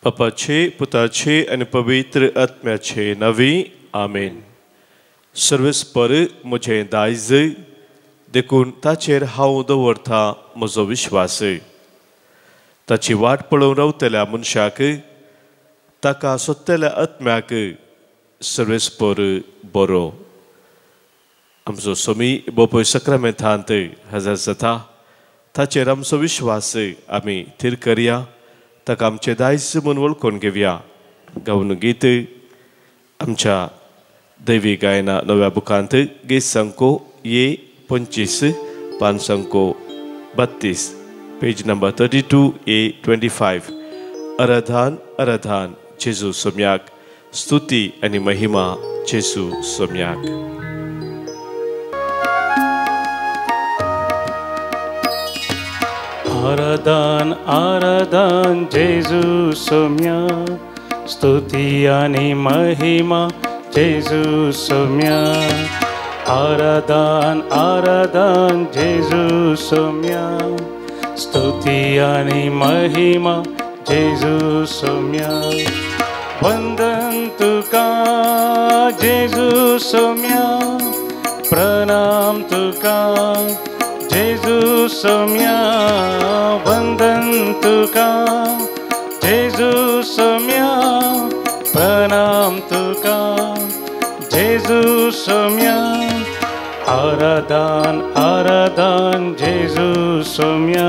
बापाचे पुताचे आनी पवित्र आत्म्याचे नांवी आमेन. सर्वेस्पर म्हजें दायज देखून ताचेर हांव दवरता म्हजो विश्वास. ताची वाट पळोवन रावतल्या मनशाक ताका सोदतल्या आत्म्याक सर्वेस्पर बरो. आमचो स्वामी बोपय सक्रामेंतांत हजर जाता ताचेर आमचो विश्वास आमी थीर करया, ताका आमचें दायज म्हूण वळखून घेवया. गावन गीत आमच्या दैवी गायना नव्या बुकांत गीत संको ए 25 पान संको 32 पेज नंबर 32 ए 25. आराधन आराधन जेजू सोम्याक, स्तुती आनी महिमा जेजू सोम्याक. आराधन आराधन जेजू सोम्या, स्तुती आनी महिमा जेजू सोम्या. आराधन आराधन जेजू सोम्या, स्तुती आनी महिमा जेजू सोम्या. वंदन तुका जेजू सोम्या, प्रणाम तुका जेजू सोम्या. वंदन तुका जेजू सोम्या, प्रणाम तुका जेजू सोम्या. आराधन आराधन जेजू सोम्या,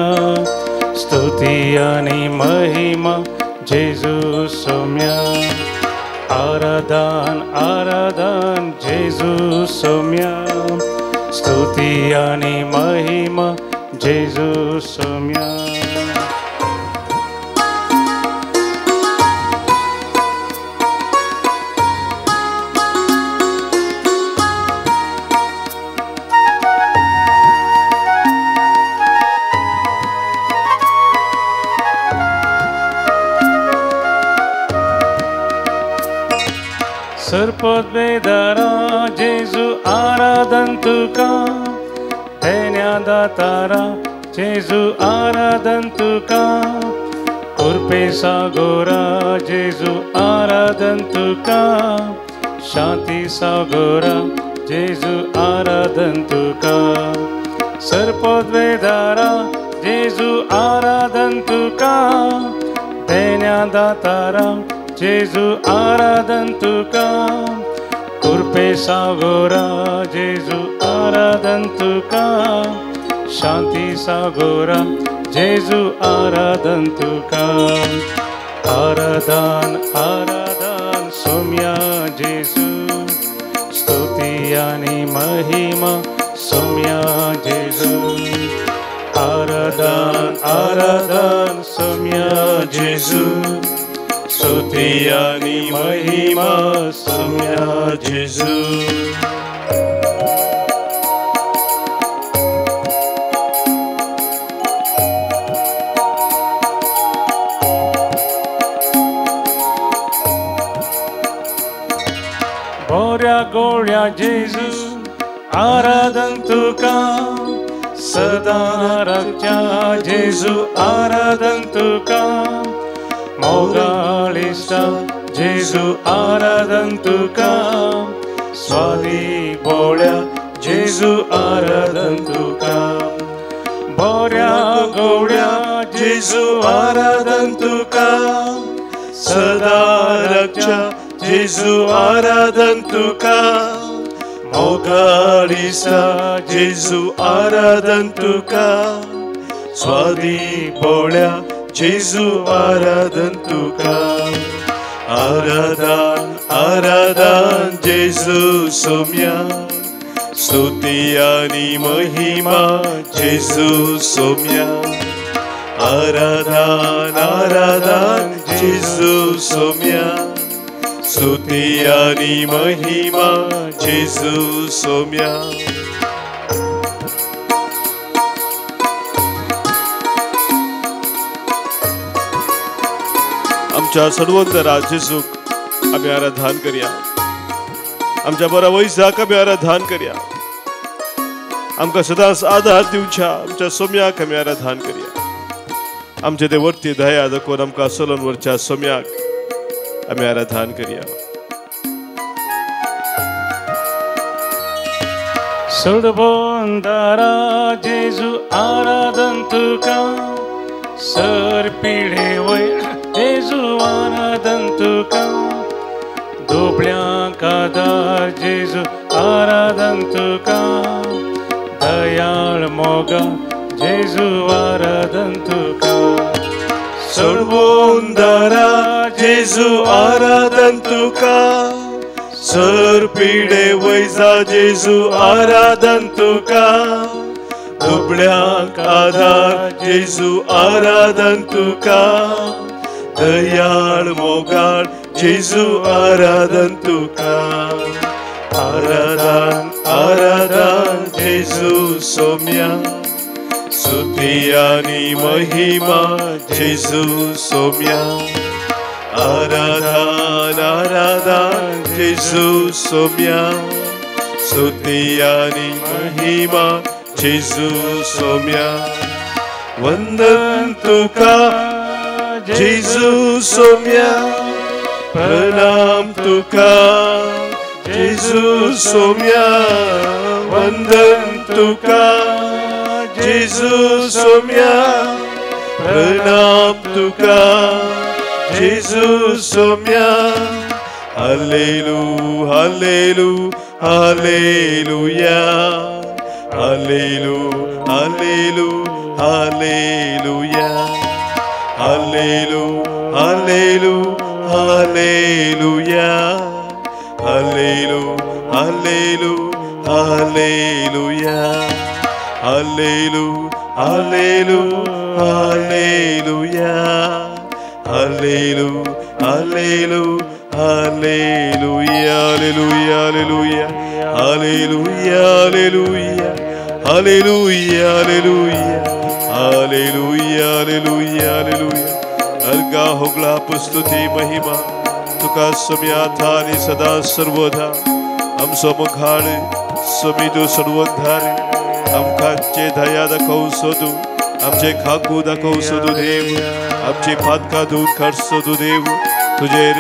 स्तुती आनी महिमा जेजू सोम्या. आराधन आराधन जेजू सोम्या, स्तुती आनी महिमा जेजू सोम्या. सरपत बेदारा जेजू आराधन तुका, तेन्या दातारा जेजू आराधन तुका. कुर्पे सागोरा जेजू आराधन तुका, शांती सागोरा जेजू आराधन तुका. सरपत बेदारा जेजू आराधन तुका, तेन्या दातारा जेजू आराधन तुका. कुर्पे सागोरा जेजू आराधन तुका, शांती सागोरा जेजू आराधन तुका. आराधन आराधन सोम्या जेजू, स्तुती आनी महिमा सोम्या जेजू. आराधन आराधन सोम्या जेजू, स्तुती आनी महिमा सोम्या जेजू. बोऱ्या गोळ्या जेजू आराधन तुका, सदां राखच्या जेजू आराधन तुका. मोगाळिस्ता जेजू आराधन तुका, स्वादी बोळ्या जेजू आराधन तुका. बोऱ्या गोळ्या जेजू आराधन तुका, सदां राखच्या जेजू आराधन तुका. मोगाळिस्ता जेजू आराधन तुका, स्वादी बोळ्या जेजू आराधन तुका. आराधन आराधन जेजू सोम्या, स्तुती आनी महिमा जेजू सोम्या. आराधन आराधन जेजू सोम्या, स्तुती आनी महिमा जेजू सोम्या. आमच्या सर्वंतरा जेजूक आमी आराधन करया, आमच्या बऱ्या वैजाक आमी आराधन करया, आमकां सदांच आदार दिवच्या आमच्या सोम्याक आमी आराधन करया. आमचे ते वर्ती दया दाखोवन आमकां सोलोन वरच्या सोम्याक आमी आराधन करया. सोडबोंदारा जेजू आराधन तुका, सर पिडे वय जेजू आराधन तुका, दुबळ्यांक आदार जेजू आराधन तुका, दयाळ मोगा जेजू आराधन तुका. सोडबोंदारा जेजू आराधन तुका, सर पिडे वैजा जेजू आराधन तुका, दुबळ्यांक आदार जेजू आराधन तुका, दयाळ मोगाळ जेजू आराधन तुका. आराधन आराधन जेजू सोम्या, स्तुती आनी महिमा जेजू सोम्या. आराधन आराधन जेजू सोम्या, स्तुती आनी महिमा जेजू सोम्या. वंदन तुका जेजू सोम्या, प्रणाम तुका जेजू सोम्या. वंदन तुका जेजू सोम्या, प्रणाम तुका जेजू सोम्या. हालेलू हालेलू हालेलुया, हालेलू हालेलू हालेलुया, हालेलू हालेलू हालेलुया, हालेलू हालेलू हालेलुया, हालेलू हालेलू हालेलुया, हालेलू हालेलू hallelujah, hallelujah hallelujah hallelujah hallelujah hallelujah hallelujah hallelujah hallelujah. अर्गा होगळा पुस्तुती महिमा तुका सोम्या थारी सदा सर्वदा. आमचो मुखार सोमी तूं सर्वोद्धार, आमकांचे दया दाखोवं सोदू, आमचे खाकू दाखोवं सोदू देव, आमची पातकां धुवन काड सोदू देव. तुजेर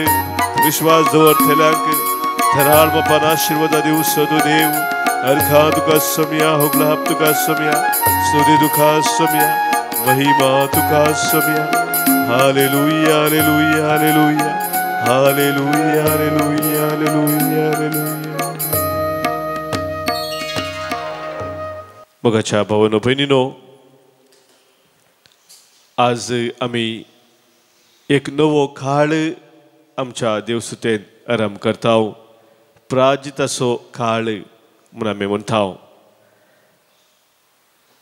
विश्वास दवरतल्यांक थराळ बापान आशिर्वाद दिवं सोदू देव. अर्घा तुका सोम्या, होगळा तुका सोम्या, स्तुती तुका सोम्या, महिमा तुका सोम्या. Hallelujah hallelujah hallelujah hallelujah hallelujah hallelujah hallelujah. मोगाच्या भावानो भयणीनो, आज आमी एक नवो काळ आमच्या देवसुतेन आराम करता. प्राजिताचो काळ म्हूण आमी म्हणटा.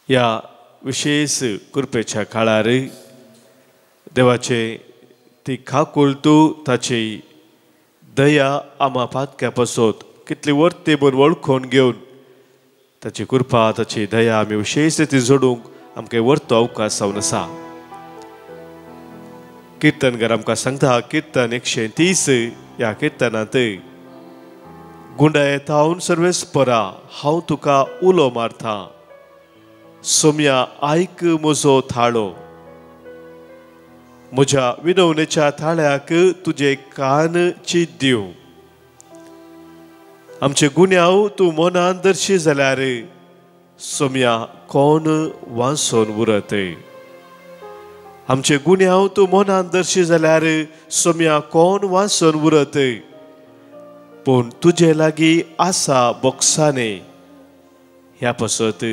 ह्या विशेष कृपेच्या काळार देवाचे ती खाकुलतू ताची दया आमा पातक्या पसत कितली वर्ती म्हूण वळखून घेवन ताची कृपा ताची दया आमी विशेष ती जोडूंक आमकां वर्तो अवकाश जावन आसा. किर्तनकार आमकां सांगता, किर्तन 130 ह्या किर्तनांत, गुंडाये थावन सर्वेस्परा हांव तुका उलो मारता, सोम्या आयक म्हजो थाळो, म्हज्या विनवणेच्या थाळ्याक तुजे कान चीत दिवं. आमचे गुन्यांव तूं मनान दर्शी जाल्यार सोम्या कोण वांसोन उरत. आमचे गुन्यांव तूं मनान दर्शी जाल्यार सोम्या कोण वांसोन उरत. पूण तुजे लागीं आसा बोक्साने, ह्या पासत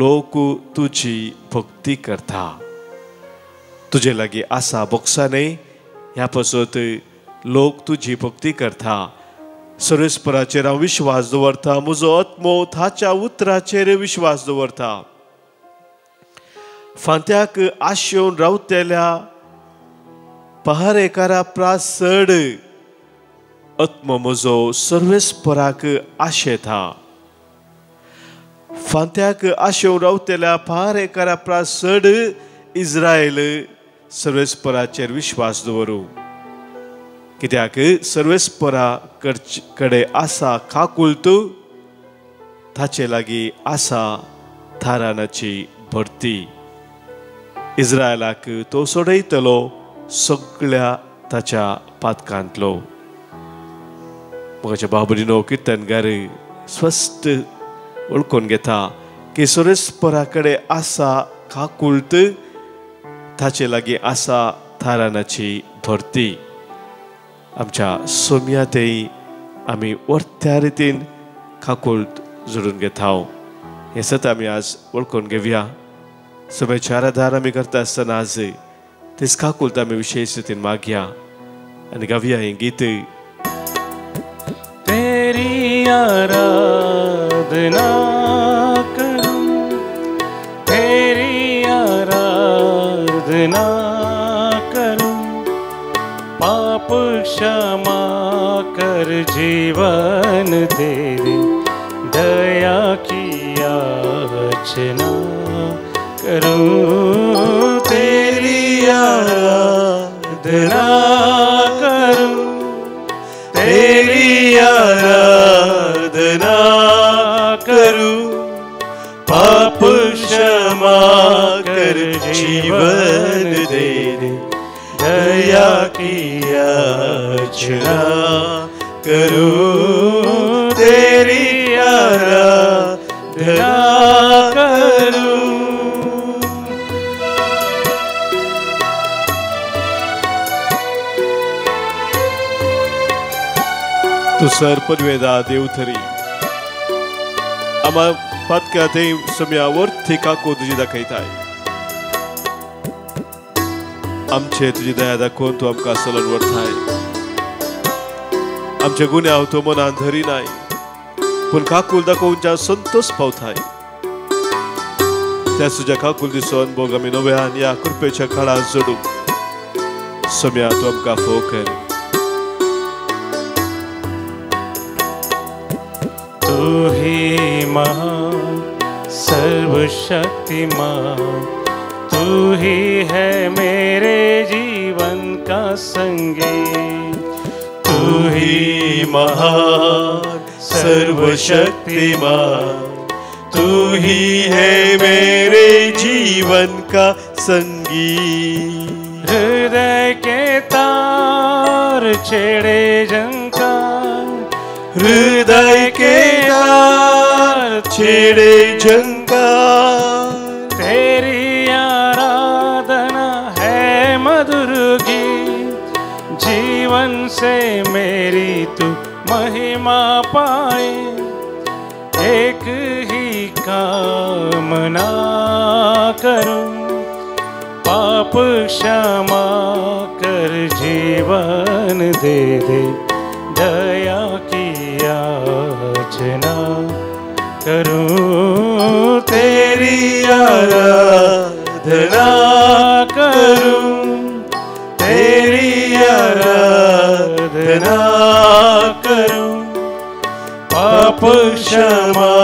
लोक तुजी भक्ती करता. तुजे लागीं आसा बोक्साने, ह्या पासत लोक तुजी भक्ती करता. सर्वेस्पराचेर हांव विश्वास दवरता, म्हजो आत्मो ताच्या उतराचेर विश्वास दवरता. फांत्याक आशेवन रावतल्या पहारेकारा प्रास चड आत्मो म्हजो सर्वेस्पराक आशेता. फांत्याक आशेवन रावतल्या पहारेकारा प्रास चड इस्रायल सर्वेस्पराचेर विश्वास दवरूं. कित्याक सर्वेस्परा कडे आसा काकुळट, ताचे लागीं आसा थारानाची भरती. इस्रायलाक तो सोडयतलो सगळ्या ताच्या पातकांतलो. म्हज्या बाबरीनो किर्तनगार स्पश्ट वळखून घेता की सोरेस्परा कडेन आसा काकुळट, ताचे लागीं आसा थारानाची भरती. आमच्या सोम्या तेय आमी वर्त्या रितीन काकुळट जोडून घेता. हें सत आमी आज वळखून घेवया. समेच्या आराधार आमी करता आसतना आज तेच काकुळट आमी विशेश रितीन मागया आनी गावया हें गीत. तेरी आराधना करूं, तेरी आराधना करूं, पाप क्षमा कर जीवन दे दे, दया की याचना करूं, तेरी आराधना करूं, तेरी आराधना करूं, पाप क्षमा कर जीवन दे दे, दया की याचना करूं, तेरी आराधना करूं. तूं सर पदवेदा देव थरी आमा पातक्या ते सम्या वर्थी काकू तुजी दाखयताय. आमचे तुजी दया दाखोवन तूं आमकां सलन व्हरताय. आमचे गुन्यांव तूं मनान धरी नाय, पूण काकूल दाखोवच्या संतोष पावताय. त्या तुज्या काकूल दिसून भोग आमी नव्यान ह्या कृपेच्या काळांत जोडूंक सम्या तूं आमकां फोव कर. तू ही महान सर्वशक्तिमान, तू ही है मेरे जीवन का संगीत. तू ही महान सर्वशक्तिमान, तू ही है मेरे जीवन का संगीत. हृदय के तार छेड़े झंकार, हृदय के तार छेड़े झंकार, तेरी आराधना है मधुर गीत, जीवन से मेरी तू महिमा पाए, एक ही कामना करूं, पाप क्षमा कर जीवन दे दे, दया की याचना करूं, तेरी आराधना करूं, तेरी आराधना करूं, पाप क्षमा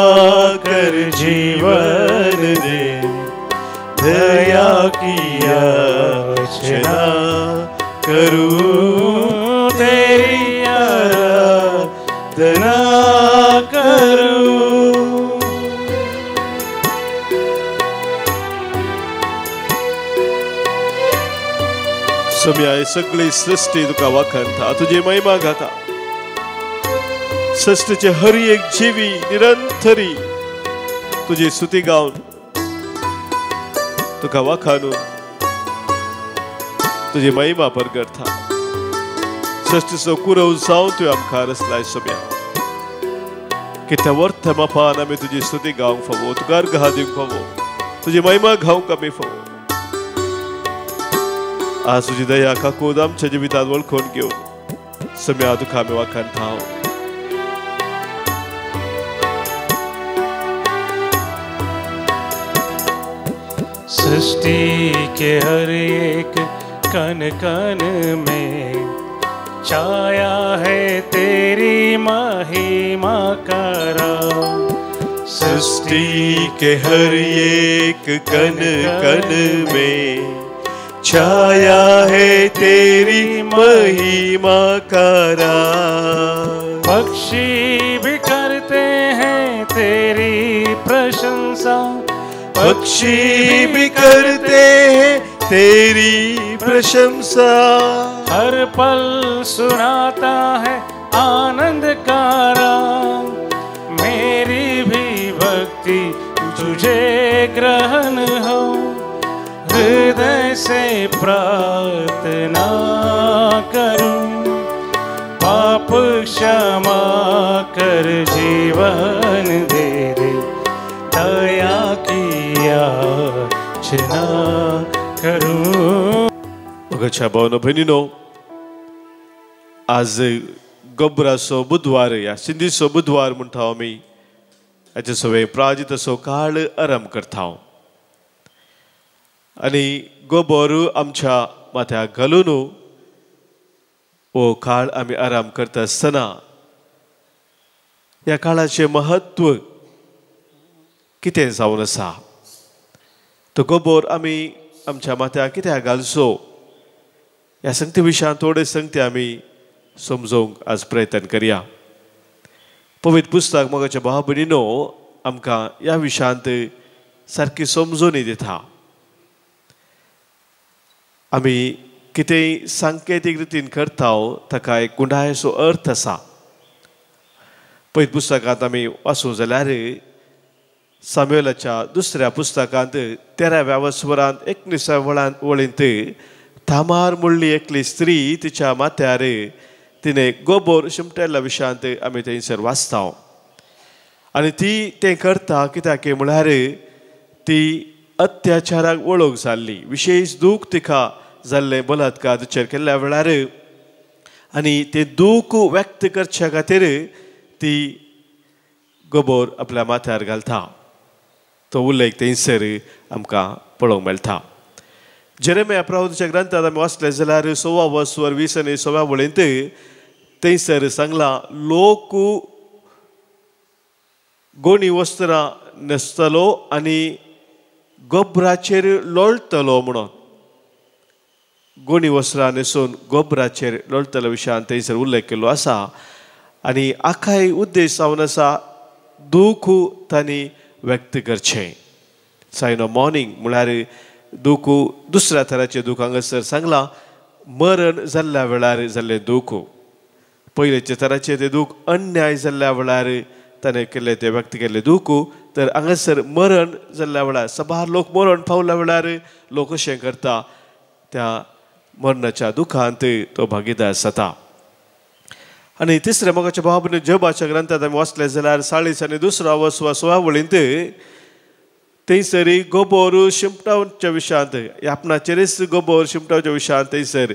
कर जीवन दे, दया की याचना करूं, तेरी आराधना करूं. सम्या सगळी सृष्टी तुका वाखणता, तुझी महिमा गाता. सृष्टीचे हर एक जीवी निरंतरी तुझी स्तुती गावन तुका वाखाणून तुझी महिमा परगटता. सृष्टीचो कुरव जावन तुवें आमकां रचलाय सम्या, कित्या वर्थ मापान आमी तुजी स्तुती गावंक फावो, तुका अर्घ दिवंक फावो, तुजी महिमा गावंक आमी फावो. आज तुजी दया काकूद आमच्या जिवितांत वळखून घेवन सम्या तुका आमी वाखाणता. सृष्टि के हर एक कण कण में छाया है तेरी महिमा का राज. सृष्टि के हर एक कण कण में छाया है तेरी महिमा का राज. पक्षी भी करते हैं तेरी प्रशंसा, पक्षी भी करते हैं तेरी प्रशंसा। हर पल सुनाता है आनंद का राग, मेरी भी भक्ति तुझे ग्रहण हो, हृदय से प्रार्थना करूं, पाप क्षमा कर जीवन दे दे, दया की याचना करूं। मोगाच्या भावनो भयणीनो, आज गोबराचो बुधवार या सिंधीचो बुधवार म्हणटा आमी। हाचे सगळे प्राजित असो काळ आराम करता आनी गोबर आमच्या माथ्याक घालून हो काळ आमी आराम करता आसतना ह्या काळाचें महत्व कितें जावन आसा, तो गोबर आमी आमच्या माथ्याक कित्याक घालचो ह्या संगती विशयान थोडे संगती आमी समजोवंक आज प्रयत्न करया। पवित्र पुस्तक मोगाच्या भाव भयणीनो आमकां ह्या विशयांत सारकी समजून दिता। आमी कितेंय सांकेतीक रितीन करता ताका एक गुंडायेचो अर्थ आसा। पवित्र पुस्तकांत आमी वाचूं जाल्यार सामुएलाच्या दुसऱ्या पुस्तकांत 13व्या वसवरांत 19व्या वळींत थामार म्हणली एकली स्त्री तिच्या माथ्यार तिणें गोबोर शिमटेल्ल्या विशयांत आमी थंयसर वाचता आनी ती तें करता कित्याक म्हळ्यार ती अत्याचाराक वळख जाल्ली, विशेश दूख तिका जाल्लें बलात्कार तिचेर केल्ल्या वेळार आनी तें दूख व्यक्त करच्या खातीर ती गोबोर आपल्या माथ्यार घालता। तो उल्लेख थंयसर आमकां पळोवंक मेळटा। जेरेमिया प्रवादाच्या ग्रंथांत आमी वाचलें जाल्यार 16 वसवर 20 आनी 16 वळींत थंयसर सांगलां, लोक गोणी वस्त्रां न्हेसतलो आनी गोबराचेर लोळटलो म्हणून। गोणी वस्त्रां न्हेसून गोबराचेर लोळटलो विशयान थंयसर उल्लेख केल्लो आसा आनी आखाय उद्देश जावन आसा दूख तांणी व्यक्त करचें। सायन ऑफ मॉर्निंग म्हळ्यार दूख दुसऱ्या थराचें दूख हांगासर सांगलां, मरण जाल्ल्या वेळार जाल्लें दूख, पयलेच्या थराचें तें दूख अन्याय जाल्ल्या वेळार ताणें केल्लें तें व्यक्त केल्लें दूख, तर हांगासर मरण जाल्ल्या वेळार सबार लोक मरण पावल्या वेळार लोक अशें करता, त्या मरणाच्या दुखांत तो भागीदार जाता। आनी तिसऱ्या मोगाच्या भाव जबाच्या ग्रंथांत आमी वाचलें जाल्यार 40 आनी 2 वसवा 16 वळींत थंयसर गोबोर शिंपटावच्या विशयांत आपणाचेरच गोबोर शिंपटावच्या विशयांत थंयसर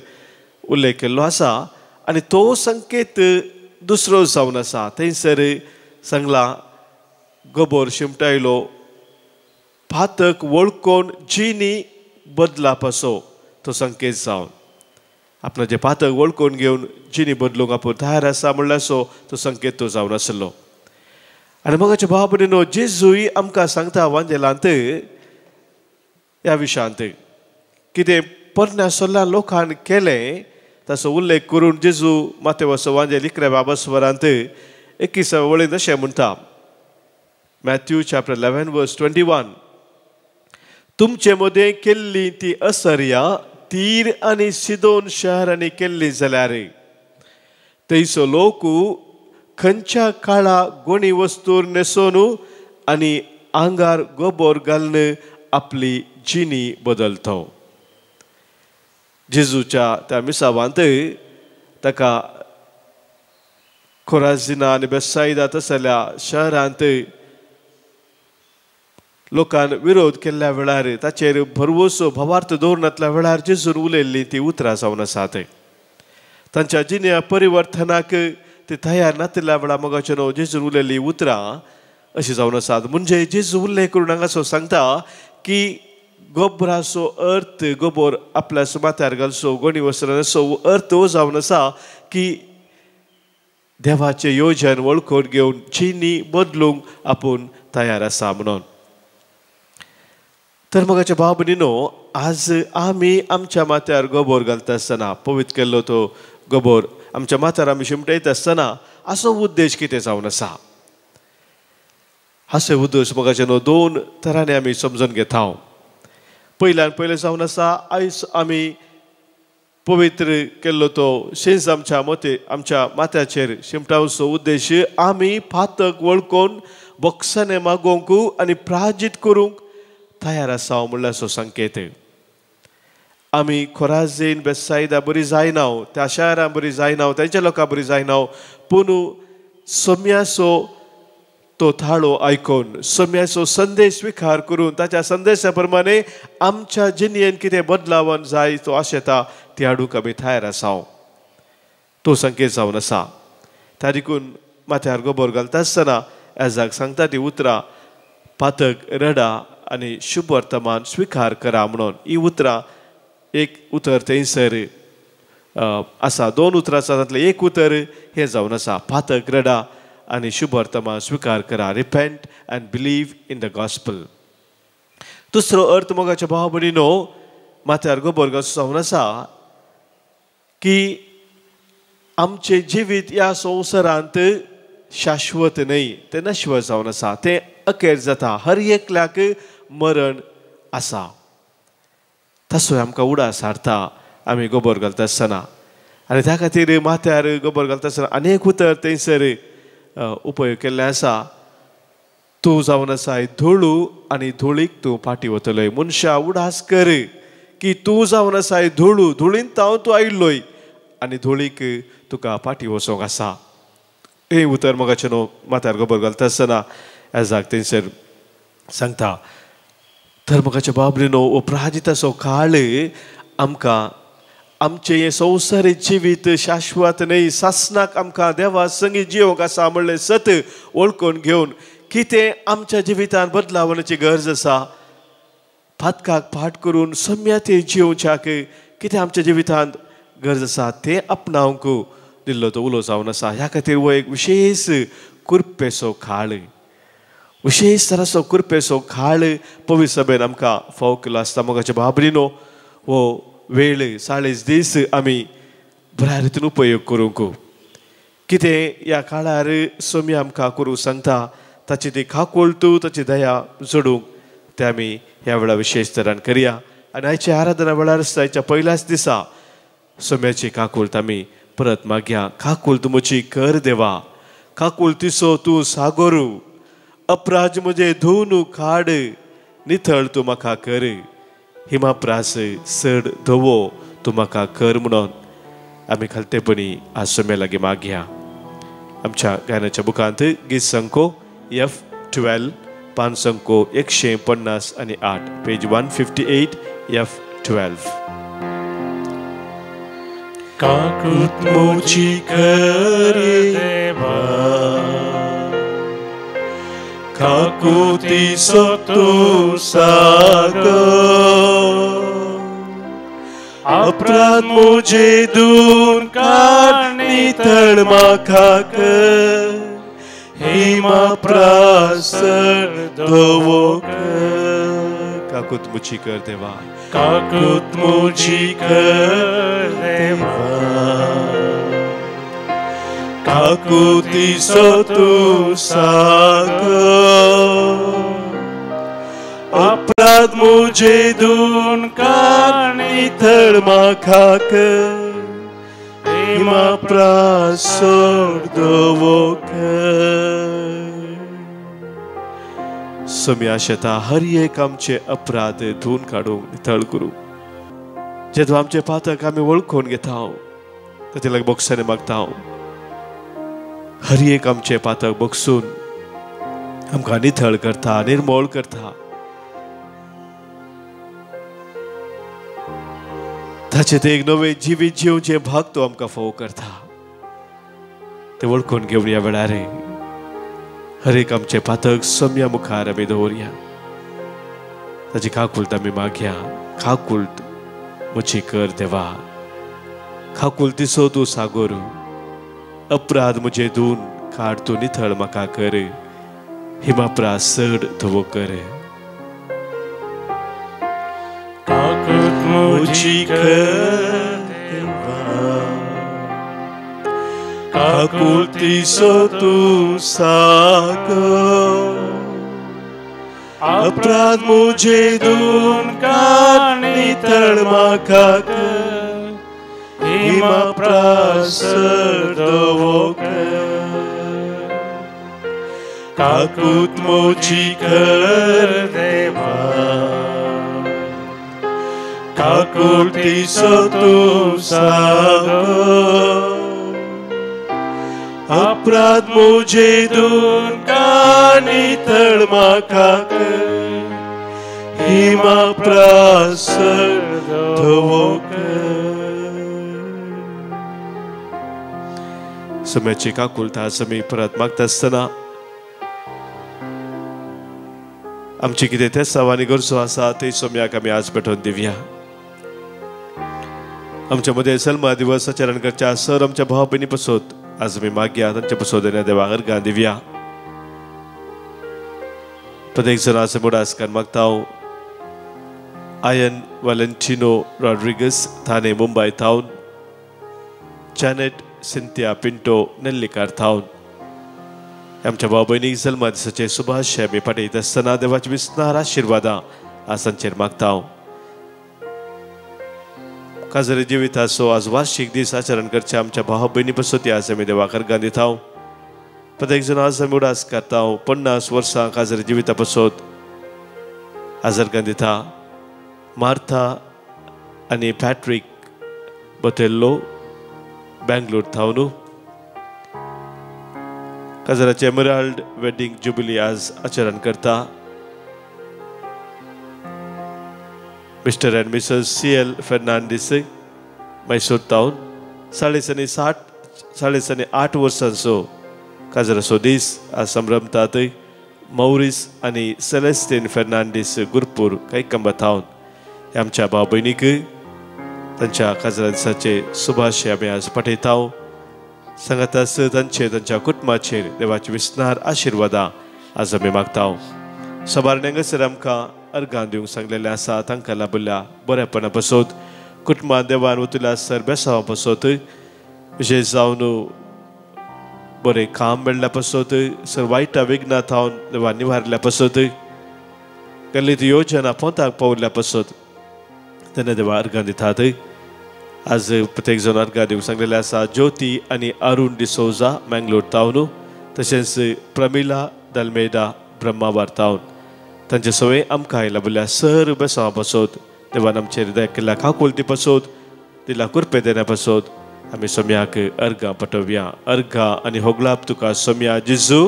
उल्लेख केल्लो आसा आनी तो संकेत दुसरो जावन आसा। थंयसर सांगलां गोबोर शिंपटायलो पातक वळखून जिनी बदलापाचो तो संकेत जावन आपणाचें पातक वळखून घेवन जिनी बदलूंक आपूण तयार आसा म्हणल्यार तो संकेत तो जावन आसलो। आनी मोगाच्या भाव भयणीनो, जेजूय आमकां सांगता वांजेलांत ह्या विशयांत कितें पोरण्या सोल्ल्या लोकान केलें ताचो उल्लेख करून जेजू मातेवसो वांजेल 11व्या वसवरांत 21व्या वळींत अशें म्हणटा, मॅथ्यू चॅप्टर 11 वर्स 21, तुमचे मदें केल्ली ती असर्या तीर आनी सिदोन शहरांनी केल्ली जाल्यार थंयसो लोक खंयच्या काळा गोणी वस्तूर न्हेसोन आनी आंगार गोबोर घालून आपली जिणी बदलतो। जेजूच्या त्या मिसावांत ताका खोराजिना आनी बेसायदा तसल्या शहरांत लोकान विरोध केल्ल्या वेळार ताचेर भरवसो भावार्थ दवरनातल्या वेळार जेजून उलयल्लीं ती उतरां जावन आसात। तांच्या जिण्या परिवर्तनाक ते तयार नातिल्ल्या वेळार मोगाचें न्हू जेजून उलयल्लीं उतरां अशीं जावन आसात। म्हणजे जेजू उल्लेख करून हांगासो सांगता की गोबराचो अर्थ गोबोर आपल्या माथ्यार घालचो गोणी वस्त्रांचो अर्थ हो जावन आसा की देवाचें योजन वळखून घेवन जिणी बदलूंक आपूण तयार आसा म्हणून। तर मोगाच्या भाव भयणीनो, आज आमी आमच्या माथ्यार गोबोर घालता आसतना पवित्र केल्लो तो गोबोर आमच्या माथ्यार आमी शिमटयता आसतना असो उद्देश कितें जावन आसा, हाचो उद्देश मोगाच्या न्हू दोन तरांनी आमी समजून घेता। पयल्यान पयलें जावन आसा आयज आमी पवित्र केल्लो तो शेंस आमच्या मोते आमच्या माथ्याचेर शिमटावचो उद्देश आमी पातक वळखून बोक्साने मागोवंक आनी प्राजीत करूंक तयार आसा म्हणल्यार संकेत. आमी खोराजीन बेसायदा बरी जायना, त्या शारां बरी जायना, तांच्या लोकां बरी जायना, पूण सोम्याचो तो थाळो आयकून सोम्याचो संदेश स्विकार करून ताच्या संदेशा प्रमाणे आमच्या जिणेन कितें बदलावन जाय तो आशेता ती हाडूंक आमी तयार आसा. तो संकेत जावन आसा. त्या देखून माथ्यार गोबर घालता आसतना एजाक सांगता ती उतरां पातक रडा आनी शुभ वर्तमान स्विकार करा म्हणून. ही उतरां एक उतर थंयसर आसा, दोन उतरां आसा, तातलें एक उतर हें जावन आसा पातक रडा आनी शुभ वर्तमान स्विकार करा, repent and believe in the gospel. दुसरो अर्थ मोगाच्या भाव भयणीनो माथ्यार गोबर घालचो जावन आसा की आमचें जिवीत ह्या संवसारांत शाश्वत न्हय, तें नश्वर जावन आसा, तें अखेर जाता, हर एकल्याक मरण आसा. तसोय आमकां उडास हाडटा आमी गोबर घालता आसतना आनी त्या खातीर माथ्यार गोबर घालता आसतना अनेक उतर थंयसर उपयोग केल्लें आसा. तूं जावन आसाय धुळू आनी धुळीक तूं फाटीं वतलोय. मनशा उडास कर की तूं जावन आसाय धुळू, धुळींत हांव तूं आयिल्लोय आनी धुळीक तुका फाटीं वचोंक आसा. हें उतर मोगाचें न्हू माथ्यार गोबर घालता आसतना एजाक थंयसर सांगता. तर मोगाच्या बाबरीनो हो प्राजिताचो काळ आमकां आमचें हें संवसारीक जिवीत शाश्वत न्हय, सासणाक आमकां देवा संगी जिवंक आसा म्हणलें सत वळखून घेवन कितें आमच्या जिवितान बदलावण्याची गरज आसा, पातकाक फाट करून सम्याते जिवच्याक कितें आमच्या जिवितांत गरज आसा तें आपणावंक दिल्लो तो उलो जावन आसा. ह्या खातीर हो एक विशेश कुरपेचो काळ, विशेश तराचो कुरपेचो काळ पवित्र सभेन आमकां फावो केलो आसता. मोगाच्या बाबरीनो हो वेळ 40 दीस आमी बऱ्या रितीन उपयोग करूंक. कितें ह्या काळार सोमी आमकां करूंक सांगता ताची ती काकुळटू, ताची दया जोडूंक ते आमी ह्या वेळार विशेश तरान करया. आनी आयच्या आराधना वेळार आयच्या पयल्याच दिसा सोम्याची काकुळट आमी परत मागया. काकुळट म्हजी कर देवा, काकुळटीचो तूं सागोरू, अपराज म्हजे धुवन काड, निथळ तूं म्हाका कर, हिमाप्रास चड धवो तूं म्हाका कर म्हणून आमी खालतेपणी आज सोम्या लागीं मागया. आमच्या गायनाच्या बुकांत गीत संको F12 पान संको 158, पेज 158 F12. काकूत म्हजी कर देवा, काकुतीचो तूं सागर, अपराध म्हजे धुवन काड नितळ म्हाका कर, हिमाप्रास धवो कर. काकूत म्हजी कर देवा, काकूत म्हजी कर देवा, काकुतीचो तूं सागर, अपराध म्हजे धुवन काड नितळ म्हाका कर, हिमाप्रास धवो कर. सोमी आशेता हर एक आमचे अपराध धुवन काडूंक नितळ करूं. जेदो आमचे पातक आमी वळखून घेता ताचे लागीं बोक्सांनी मागता. हर एक आमचे पातक बगसून आमकां नितळ करता, निर्मोळ करता. ताचें तें एक नवें जिवीत जिवचें भाग तो आमकां फावो करता. तें वळखून घेवन ह्या वेळार हर एक आमचें पातक सोम्या मुखार आमी दवरया. ताची काकुळट आमी मागया. काकुळट म्हजी कर देवा, काकुळटीचो तूं सागोर, अपराध म्हजे धुवन काड तूं नितळ म्हाका कर, हिमाप्रास चड धवो कर. काकूत म्हजी कर देवा, काकुळटीचो तूं सागर, अपराध मुझे दून काणी तळमाका कर हिमा प्रासर दवो कर काकूत मोजी कर देवा काकुळतीचो तूं सादो अपराध मुझे दून काणी तळमाका कर हिमा प्रासर धवो कर. सम्याची काकुळता आमी परत मागता आसतना आमची कितें तेसांव आनी गरजो आसा ते सोम्याक आमी आज पेटोवन दिवया. आमच्या मदें सलमा दिवस आचरण करच्या सर आमच्या भाव भयणी पसोत आज आमी मागया तांच्या पसोत देवा अर्गां दिवया. प्रत्येक जण आज मुडासकार मागता हांव आयन वालेंटिनो रॉड्रिगस थाने मुंबय थावन, जॅनेट सिंथिया पिंटो नेल्लीकार थावन आमच्या भाव भयणीक जल्मा दिसाचे शुभाशय आमी पाठयत आसतना देवाची विस्नार आशिर्वादां आज तांचेर मागता हांव. काजरी जिविताचो आज वार्षिक दीस आचरण करचे आमच्या भाव भयणी पसोती आज आमी देवाक अर्गां दिता. प्रत्येक जण आज आमी उडास करता 50 वर्सां काजरी जिविता पसोत आज अर्गां दिता. मार्था आनी पॅट्रीक बोतेल्लो बेंगलोर थावन काजराचे एमराल्ड वेडिंग जुबिली आज आचरण करता. Mr and Mrs C L Fernandes Mysore town 8.5 वर्सांचो काजराचो दीस आज संभ्रमतात. मौरीस आनी सेलेस्टीन फेर्नांडीस गुरपूर कैकंबा थावन आमच्या भाव भयणीक तांच्या काजरा दिसाचे शुभाशय आमी आज पाठयता. सांगाताच तांचे तांच्या कुटुंबाचेर देवाचे विस्नार आशिर्वादां आज आमी मागता. सबारणे हांगासर आमकां अर्गां दिवंक सांगलेलें आसा तांकां लाभिल्ल्या बरेपणा पसोत कुटुंबां देवान वतल्या सर बेसांवा पसोत विशेश जावन बरें काम मेळ्ळ्या पसोत सर वायटा विघ्ना थावन देवान निवारल्या पसोत गल्लीत योजना पोंताक पावल्या पसोत तेन्ना देवा अर्गां दितात. आज प्रत्येक जण अर्गां दिवंक सांगलेलें आसा. ज्योती आनी अरुण डिसोजा मँगलोर थावन तशेंच प्रमिला दलमेदा ब्रह्मावार थावन तांचे सवय आमकां लाभिल्ल्या सर बेसांवा पसोत देवान आमचेर दया केल्ल्या काकुळती पसोत दिला कुरपे देण्या पसोत आमी सोम्याक अर्गां पटोवया. अर्गां आनी होगळाप तुका सोम्या जेजू.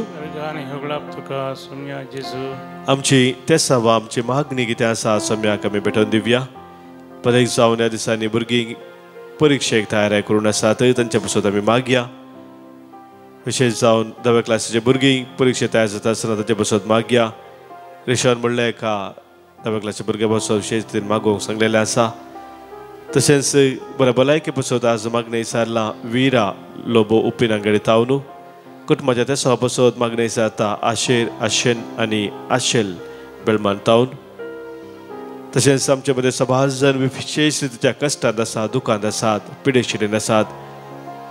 आमची तेसांवां आमची मागणी कितें आसा सोम्याक आमी भेटोवन दिवया. प्रत्येक जावन ह्या दिसांनी भुरगीं परिक्षेक तयारी करून आसात तांच्या पसोत आमी मागया. विशेश जावन 10व्या क्लासीचे भुरगीं परिक्षे तयार जाता आसतना तांचे पसोत मागया. रेशन म्हणलें एका 10व्या क्लासीच्या भुरग्यां पासून विशेश रितीन मागोवंक सांगलेलें आसा. तशेंच बऱ्या भलायके पसोत आज मागणें विचारलां विरा लोबो उपिनांगडे थावन कुटुंबाच्या तेसांवा पसोत मागणें विचारता आशेर आशेन आनी आशेल बेलमान थावन. तशेंच आमचे मदें सभाजन विशेश रितीच्या कश्टांत आसात, दुखांत आसात, पिडेशिडेन आसात,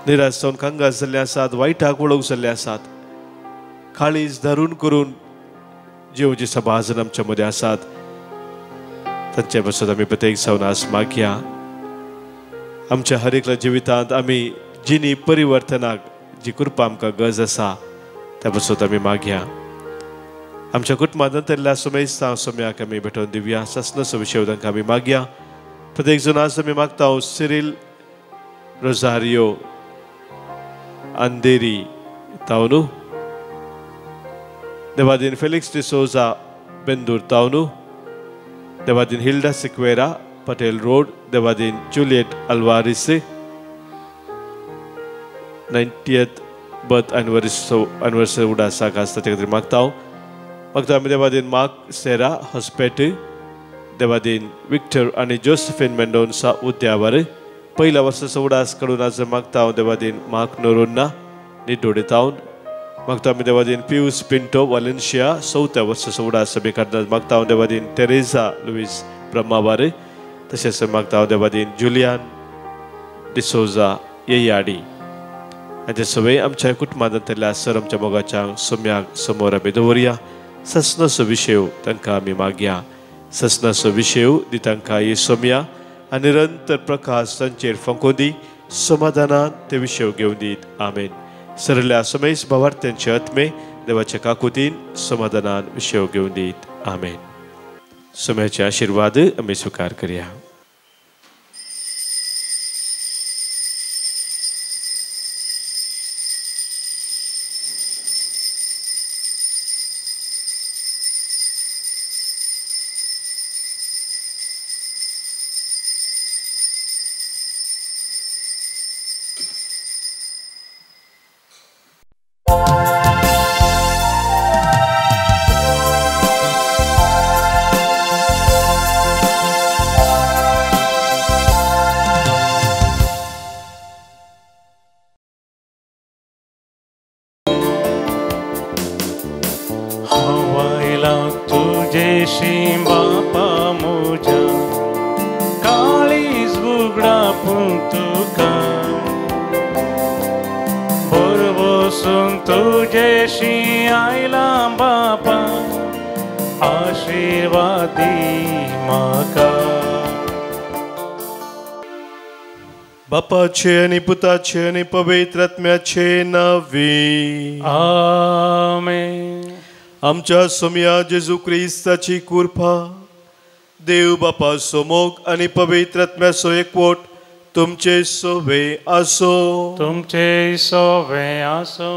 निराश जावन कांगास जाल्ले आसात, वायटाक वळोवंक जाल्ले आसात, काळीज धरून करून जिवचे सभाजन आमच्या मदें आसात तांचे पासत आमी प्रत्येक जावन आज मागया. आमच्या हर एकल्या जिवितांत आमी जिनी परिवर्तनाक जी कृपा आमकां गरज आसा त्या पासत आमी मागया. आमच्या कुटुंबांत नंतरल्या सुमेस्तां सोम्याक आमी भेटोवन दिवया. सासनाचो विशय तांकां आमी मागया. प्रत्येक जण आज आमी मागता सिरील रोजारियो अंधेरी तावनू, देवादीन फेलिक्स डिसोजा बेंदूर तावनू, देवादीन हिल्डा सिक्वेरा पटेल रोड, देवादीन Juliet Alvares 90th birth anniversary उडासाक आसता ते खातीर मागता. मागता आमी देवादीन मार्क सेरा हॉस्पेट, देवादीन विक्टर आनी जोसेफिन मेंडोन्सा उद्यावर पहिल्या वर्साचो उडास काडून आज मागता हांव देवादीन मार्क नोरोन्ना निडोडे तावन. मागता आमी देवादीन पियूस पिंटो वालेन्शिया 4थ्या वर्साचो उडास आमी काडून मागता हांव देवादीन टेरेझा लुईस ब्रह्मावार, तशेंच मागता हांव देवादीन जुलियान डिसोजा येयाडी. आनी ते सगळे आमच्या कुटुंबांतल्या सर आमच्या मोगाच्या सोम्याक समोर आमी दवरया. ससनाचो विशय तांकां आमी मागया. ससनाचो विशय दी तांकां हे सोमया आनी निरंतर प्रकाश तांचेर फांको दी. समाधानान ते विशय घेवन दीत. आमेन. सरल्या समेस भावार्थ्यांचे आत्मे देवाच्या काकुतीन समाधानान विशय घेवन दीत. आमेन. सोम्याचे आशिर्वाद आमी स्विकार करया. बापाचे आनी पुताचे आनी पवित्र आत्म्याचे नांवी आमेन. आमच्या सोम्या जेजू क्रिस्ताची कृपा, देव बापाचो मोग आनी पवित्र आत्म्याचो एकवट तुमचे सोवे आसो. तुमचे सोवे आसो.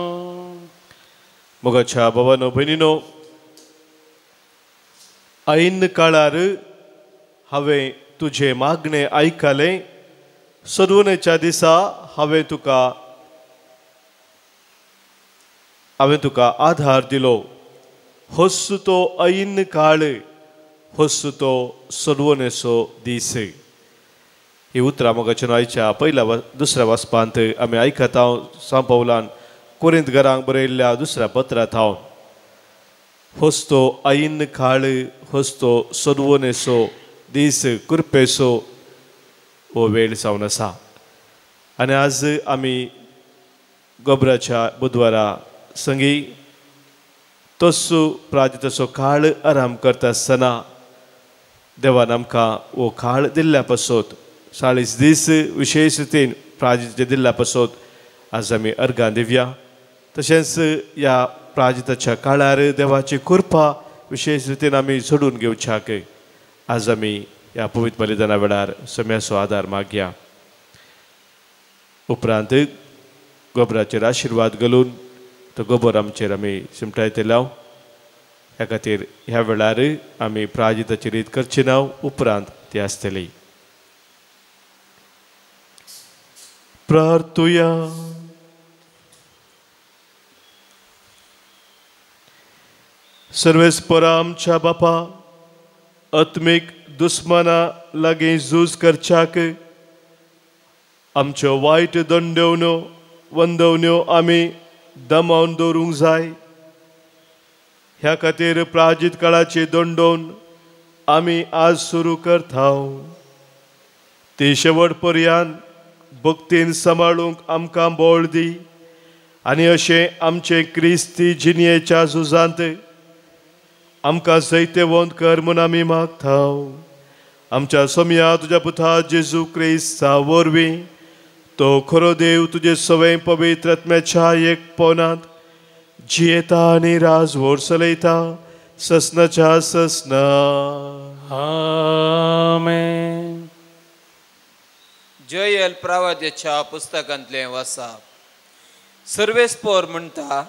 मोगाच्या बाबानो भयणीनो, ऐन काळार हांवें तुजें मागणें आयकलें. सदवणेच्या दिसा हांवें तुका आधार दिलो. होस तो ऐन काळ, होस तो सदवणेचो दीस. ही उतरां मोगाच्या आयच्या पयल्या दुसऱ्या वाचपांत आमी आयकता. सांव पावलान कोरिंत घरांक बरयल्ल्या दुसऱ्या पत्रांत हांव होस तो ऐन काळ, होस तो सदवणेचो दीस, कृपेचो हो वेळ जावन आसा. आनी आज आमी गोबराच्या बुधवारा संगी तसो प्राजिताचो काळ आराम करता आसतना देवान आमकां हो काळ दिल्ल्या पासत 40 दीस विशेश रितीन प्राजिताचे दिल्ल्या पासत आज आमी अर्गां दिवया. तशेंच ह्या प्राजिताच्या काळार देवाची कृपा विशेश रितीन आमी जोडून घेवच्याक आज आमी ह्या पवित्र बलिदाना वेळार सम्याचो आदार मागया. उपरांत गोबराचेर आशिर्वाद घालून तो गोबर आमचेर आमी शिमटायतले. ह्या खातीर ह्या वेळार आमी प्राजिताची रीत करची ना, उपरांत ती आसतली. प्रार्थुया. सर्वेस्परा आमच्या बापा, आत्मीक दुस्मना लागीं झूज करच्याक आमच्यो वायट दंडवण्यो वंदवण्यो आमी दमावन दवरूंक जाय. ह्या खातीर प्राजीत काळाची दंडोवन आमी आज सुरू करता. ती शेवट पर्यंत भक्तीन सांबाळूंक आमकां बळ दी आनी अशें आमचे क्रिस्ती जिणयेच्या झुजांत आमकां जैतेवंत कर म्हूण आमी मागता. आमच्या सोम्या तुज्या पुता जेजू क्रिस्ता वरवीं तो खरो देव तुजे सवय पवित्र आत्म्याच्या एकपणांत जियेता आनी राजवट चलयता ससनाच्या ससना. आमेन. जयल प्रवाद्याच्या पुस्तकांतलें वाचप. सर्वेस्पोर म्हणटा,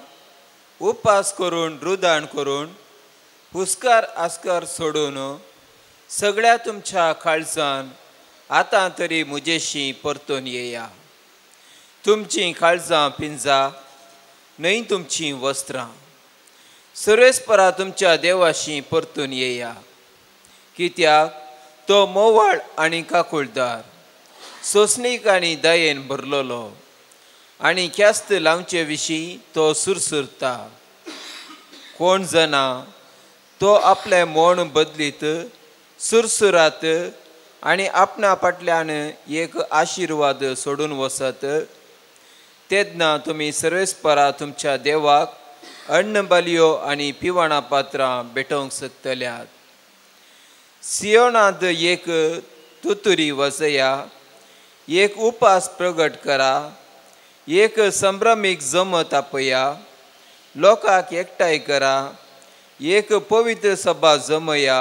उपास करून रुदाण करून हुस्कार आस्कार सोडून सगळ्या तुमच्या काळजान आतां तरी म्हजेशी परतून येया. तुमचीं काळजां पिंजा न्हय तुमचीं वस्त्रां. सर्वेस्परा तुमच्या देवाशी परतून येया, कित्याक तो मोवाळ आनी काकुळदार, सोंसणीक आनी दयेन भरलेलो आनी ख्यास्त लावचे विशीं तो सुरसुरता. कोण जाणा तो आपलें मोण बदलीत सुरसुरात आनी आपणा फाटल्यान एक आशिर्वाद सोडून वसत. तेन्ना तुमी सर्वेस्परा तुमच्या देवाक अन्न बालयो आनी पिवाणा पात्रां भेटोवंक शकतल्यात. सियोनांत एक तुतुरी वसया, एक उपास प्रगट करा, एक संभ्रमीक जमत आपया, लोकांक एकठांय करा, एक पवित्र सभा जमया,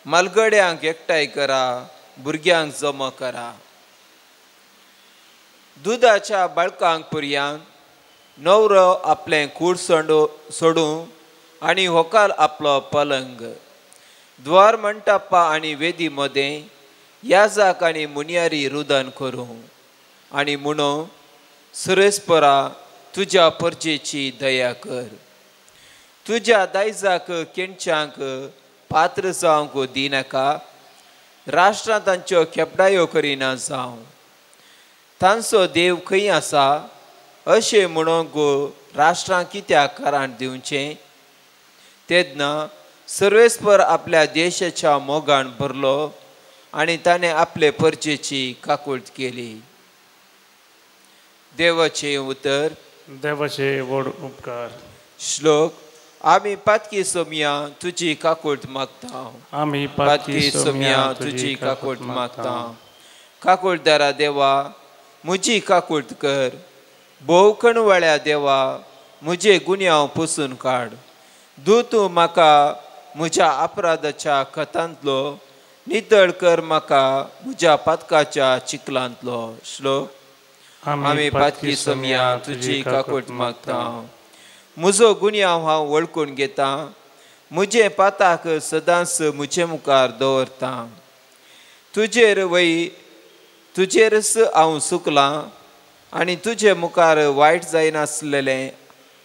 मालगड्यांक एकठांय करा, भुरग्यांक जमा करा. दुदाच्या बाळकांक पुरयान नवरो आपलें कूड सोडूं आनी होकाल आपलो पलंग. द्वार मंटपा आनी वेदी मदें याजाक आनी मुनियारी रुदन करूं आनी म्हणूं, सुरेस्परा तुज्या परजेची दया कर. तुज्या दायजाक केणच्यांक पात्र जावंक दिनाका, राष्ट्रां तांच्यो खेपडायो करिना जावं. तांचो देव खंय आसा अशें म्हणूंक राष्ट्रां कित्याक कारण दिवचें? तेन्ना सर्वेस्पर आपल्या देशाच्या मोगान भरलो आनी ताणें आपले परजेची काकूळट केली. देवाचें उतर. देवाचे व्हड उपकार. श्लोक. आमी पातकी सोमया तुजी काकूळट मागता, आमी पातकी सोमया तुजी काकूळट मागता. काकूळदारा देवा म्हजी काकूळट कर, भोव कणवाळ्या देवा म्हजे गुन्यांव पुसून काड. दू तूं म्हाका म्हज्या अपराधाच्या खतांतलो, नितळ कर म्हाका म्हज्या पातकाच्या चिखलांतलो. श्लोक. आमी पातकी सोमया तुजी काकूळट मागता. म्हजो गुन्यांव हांव वळखून घेता, म्हजें पाताक सदांच म्हजे मुखार दवरता. तुजेर वय तुजेरच हांव चुकलां आनी तुजे मुखार वायट जायनासलेलें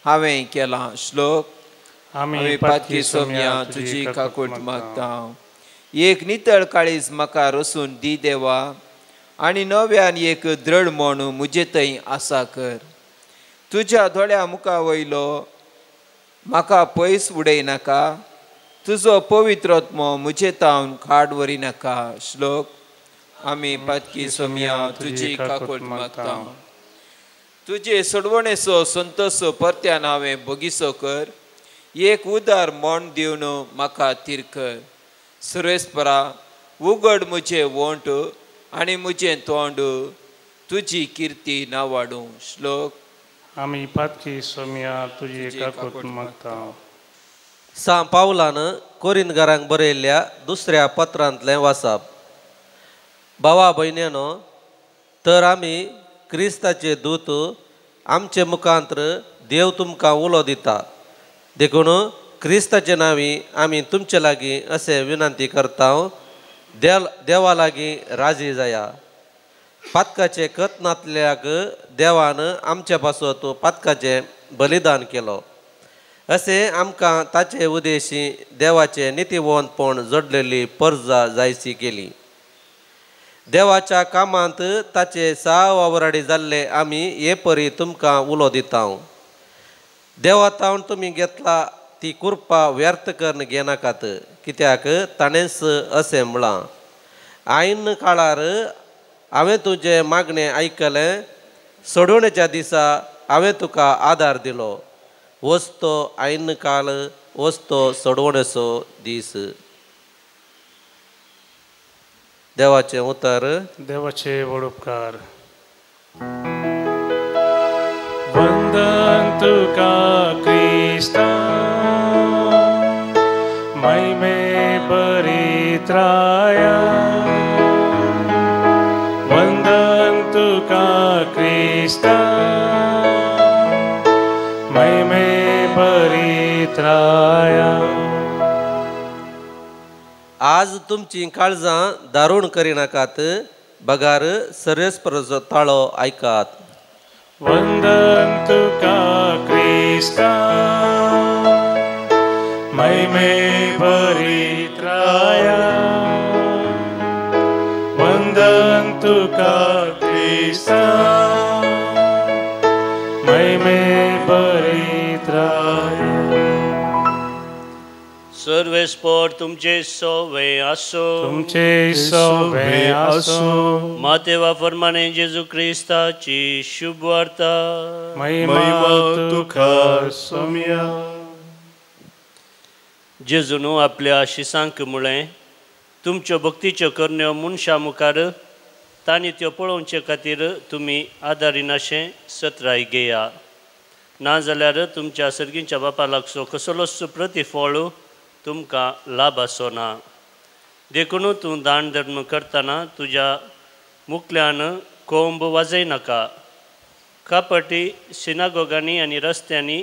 हांवें केलां. श्लोक. आमी पातकी सोमया तुजी काकूळट मागता. एक नितळ काळीज म्हाका रसून दी देवा, आनी नव्यान एक दृढ म्हण म्हजे थंय आसा कर. तुज्या दोळ्या मुखा वयलो म्हाका पयस उडयनाका, तुजो पवित्र आत्मो म्हजे तावन खाड व्हरिनाका. श्लोक. आमी पातकी सोमया तुजी काकूळट मागता. तुजे सोडवणेचो संतोष परत्यान हांवें बगीचो कर, एक उदार मन दिवन म्हाका थीर कर. सुरेस्परा उगड म्हजें वोंट आनी म्हजें तोंड तुजी किर्ती ना वाडूं. श्लोक. आमी पातकी सोमया तुजी काकूळट मागता. सां पावलान कोरिंदगारांक बरयल्ल्या दुसऱ्या पत्रांतलें वाचप. भावा भयण्यानो, तर आमी क्रिस्ताचे दूत, आमचे मुखांत्र देव तुमकां उलो दिता. देखून क्रिस्ताचे नांवी आमी तुमचे लागीं अशें विनंती करता, देवा लागीं राजी जाया. पातकाचे कत नातल्याक देवान आमच्या पासत पातकाचें बलिदान केलो, अशें आमकां ताचे उद्देशी देवाचें नितीवंतपण जोडलेली परजा जायसी केली. देवाच्या कामांत ताचे सा वावराडी जाल्ले आमी हे परी तुमकां उलो दिता. देवा तावन तुमी घेतला ती कृपा व्यर्थ करून घेनाकात, कित्याक ताणेंच अशें म्हळां, आयन काळार हांवें तुजें मागणें आयकलें, सोडवणेच्या दिसा हांवें तुका आदार दिलो. वस्तो आयन काळ, वस्तो सोडवणेचो दीस. देवाचें उतर. देवाचे व्हड उपकार. वंदन तुका क्रिस्ता महिमे परित्राया, वंदन तुका क्रिस्ता महिमे परित्राया. आज तुमची काळजां दारूण करिनाकात, बगार सर्वेस्पराचो ताळो आयकात. वंदन तुका क्रिस्ता महिमे परित्राया, वंदन तुका क्रिस्ता महिमे परित्राया. सर्वे सर्वेस्पोर तुमचे सोवे आसो तुमचे सोवे आसो। मातेवा फरमाने जेजू क्रिस्ताची शुभवार्ता। महिमा तुका सोम्या। जेजून आपल्या शिसांक म्हळें, तुमच्यो भक्तीच्यो करण्यो मनशां मुखार तांणी त्यो पळोवचे खातीर तुमी आदारिनाशें सत्राय घेया, नाजाल्यार तुमच्या सर्गींच्या बापा लागचो कसलोच प्रतिफळ तुमकां लाभ आसो ना। देखून तूं दान धर्म करतना तुज्या मुखल्यान कोंब वाजयनाका। कापटी सिनागोगांनी आनी रस्त्यांनी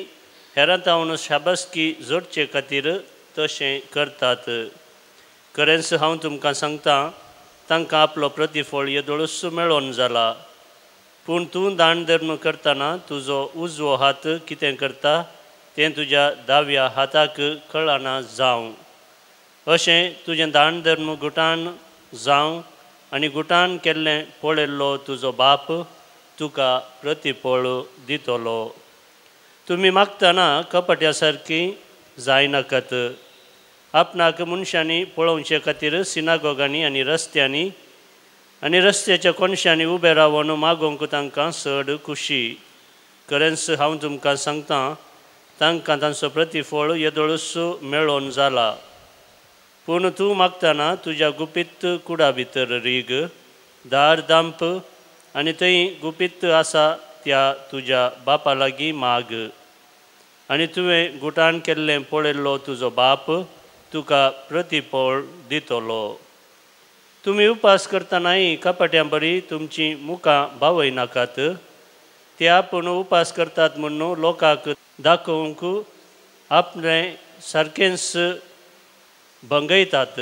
हेरां तावन शाबासकी जोडचे खातीर तशें करतात। खरेंच हांव तुमकां सांगता, तांकां आपलो प्रतिफळ येदोळूच मेळोन जाला। पूण तूं दान धर्म करतना तुजो उजवो हात कितें करता तें तुज्या दाव्या हाताक कळना जावं। अशें तुजें दान धर्म गुटान जावं आनी गुटान केल्लें पळयल्लो तुजो बाप तुका प्रतिफळ दितलो। तुमी मागतना कपट्या सारकी जायनाकात। आपणाक मनशांनी पळोवचे खातीर सिनागोगांनी आनी रस्त्यांनी आनी रस्त्याच्या कोनशांनी उबे रावन मागोवंक तांकां चड खुशी। खरेंच हांव तुमकां सांगता, तांकां तांचो प्रतिफळ येदोळूच मेळोन जाला। पूण तूं मागतना तुज्या गुपीत कुडा भितर रीग, दार दांप आनी थंय गुपीत आसा त्या तुज्या बापा लागीं माग, आनी तुवें गुटान केल्लें पळयल्लो तुजो बाप तुका प्रतिफळ दितलो। तुमी उपास करतनाय कपट्यां बरी तुमची मुखां बावयनाकात। ते आपूण उपास करतात म्हणून लोकांक दाखोवंक आपलें सारकेंच भंगयतात।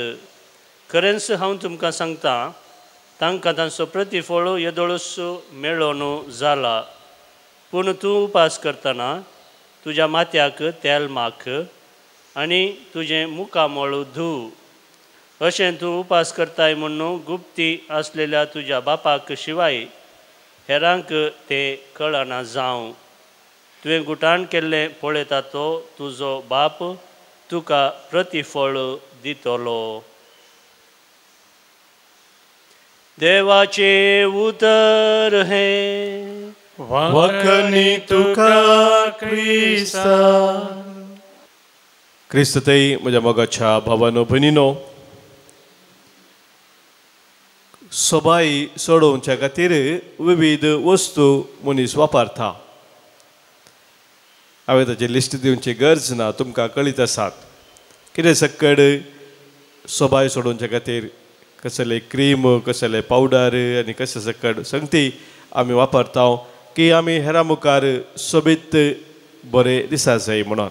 खरेंच हांव तुमकां सांगता, तांकां तांचो प्रतिफळ येदोळूच मेळोन जाला। पूण तूं उपास करतना तुज्या माथ्याक तेल माख आनी तुजें मुखामळ धूव। अशें तूं उपास करताय म्हणून गुप्ती आसलेल्या तुज्या बापाक शिवाय हेरांक तें कळना जावं। तुवें गुटान केल्लें पळयता तो तुजो बाप तुका प्रतिफळ दितलो। देवाचें उतर हें। वखणी तुका क्रिस्ता। क्रिस्ततई म्हज्या मोगाच्या भावानो भयणीनो, सोबाई सोडोवच्या खातीर विविध वस्तू मनीस वापरता। हांवें ताची लिस्ट दिवची गरज ना, तुमकां कळीत आसात कितें सक्कड सोबाय सोडोवच्या खातीर कसले क्रीम, कसले पावडर आनी कशें सक्कड संगती आमी वापरता की आमी हेरां मुखार सोबीत बरें दिसा जाय म्हणून।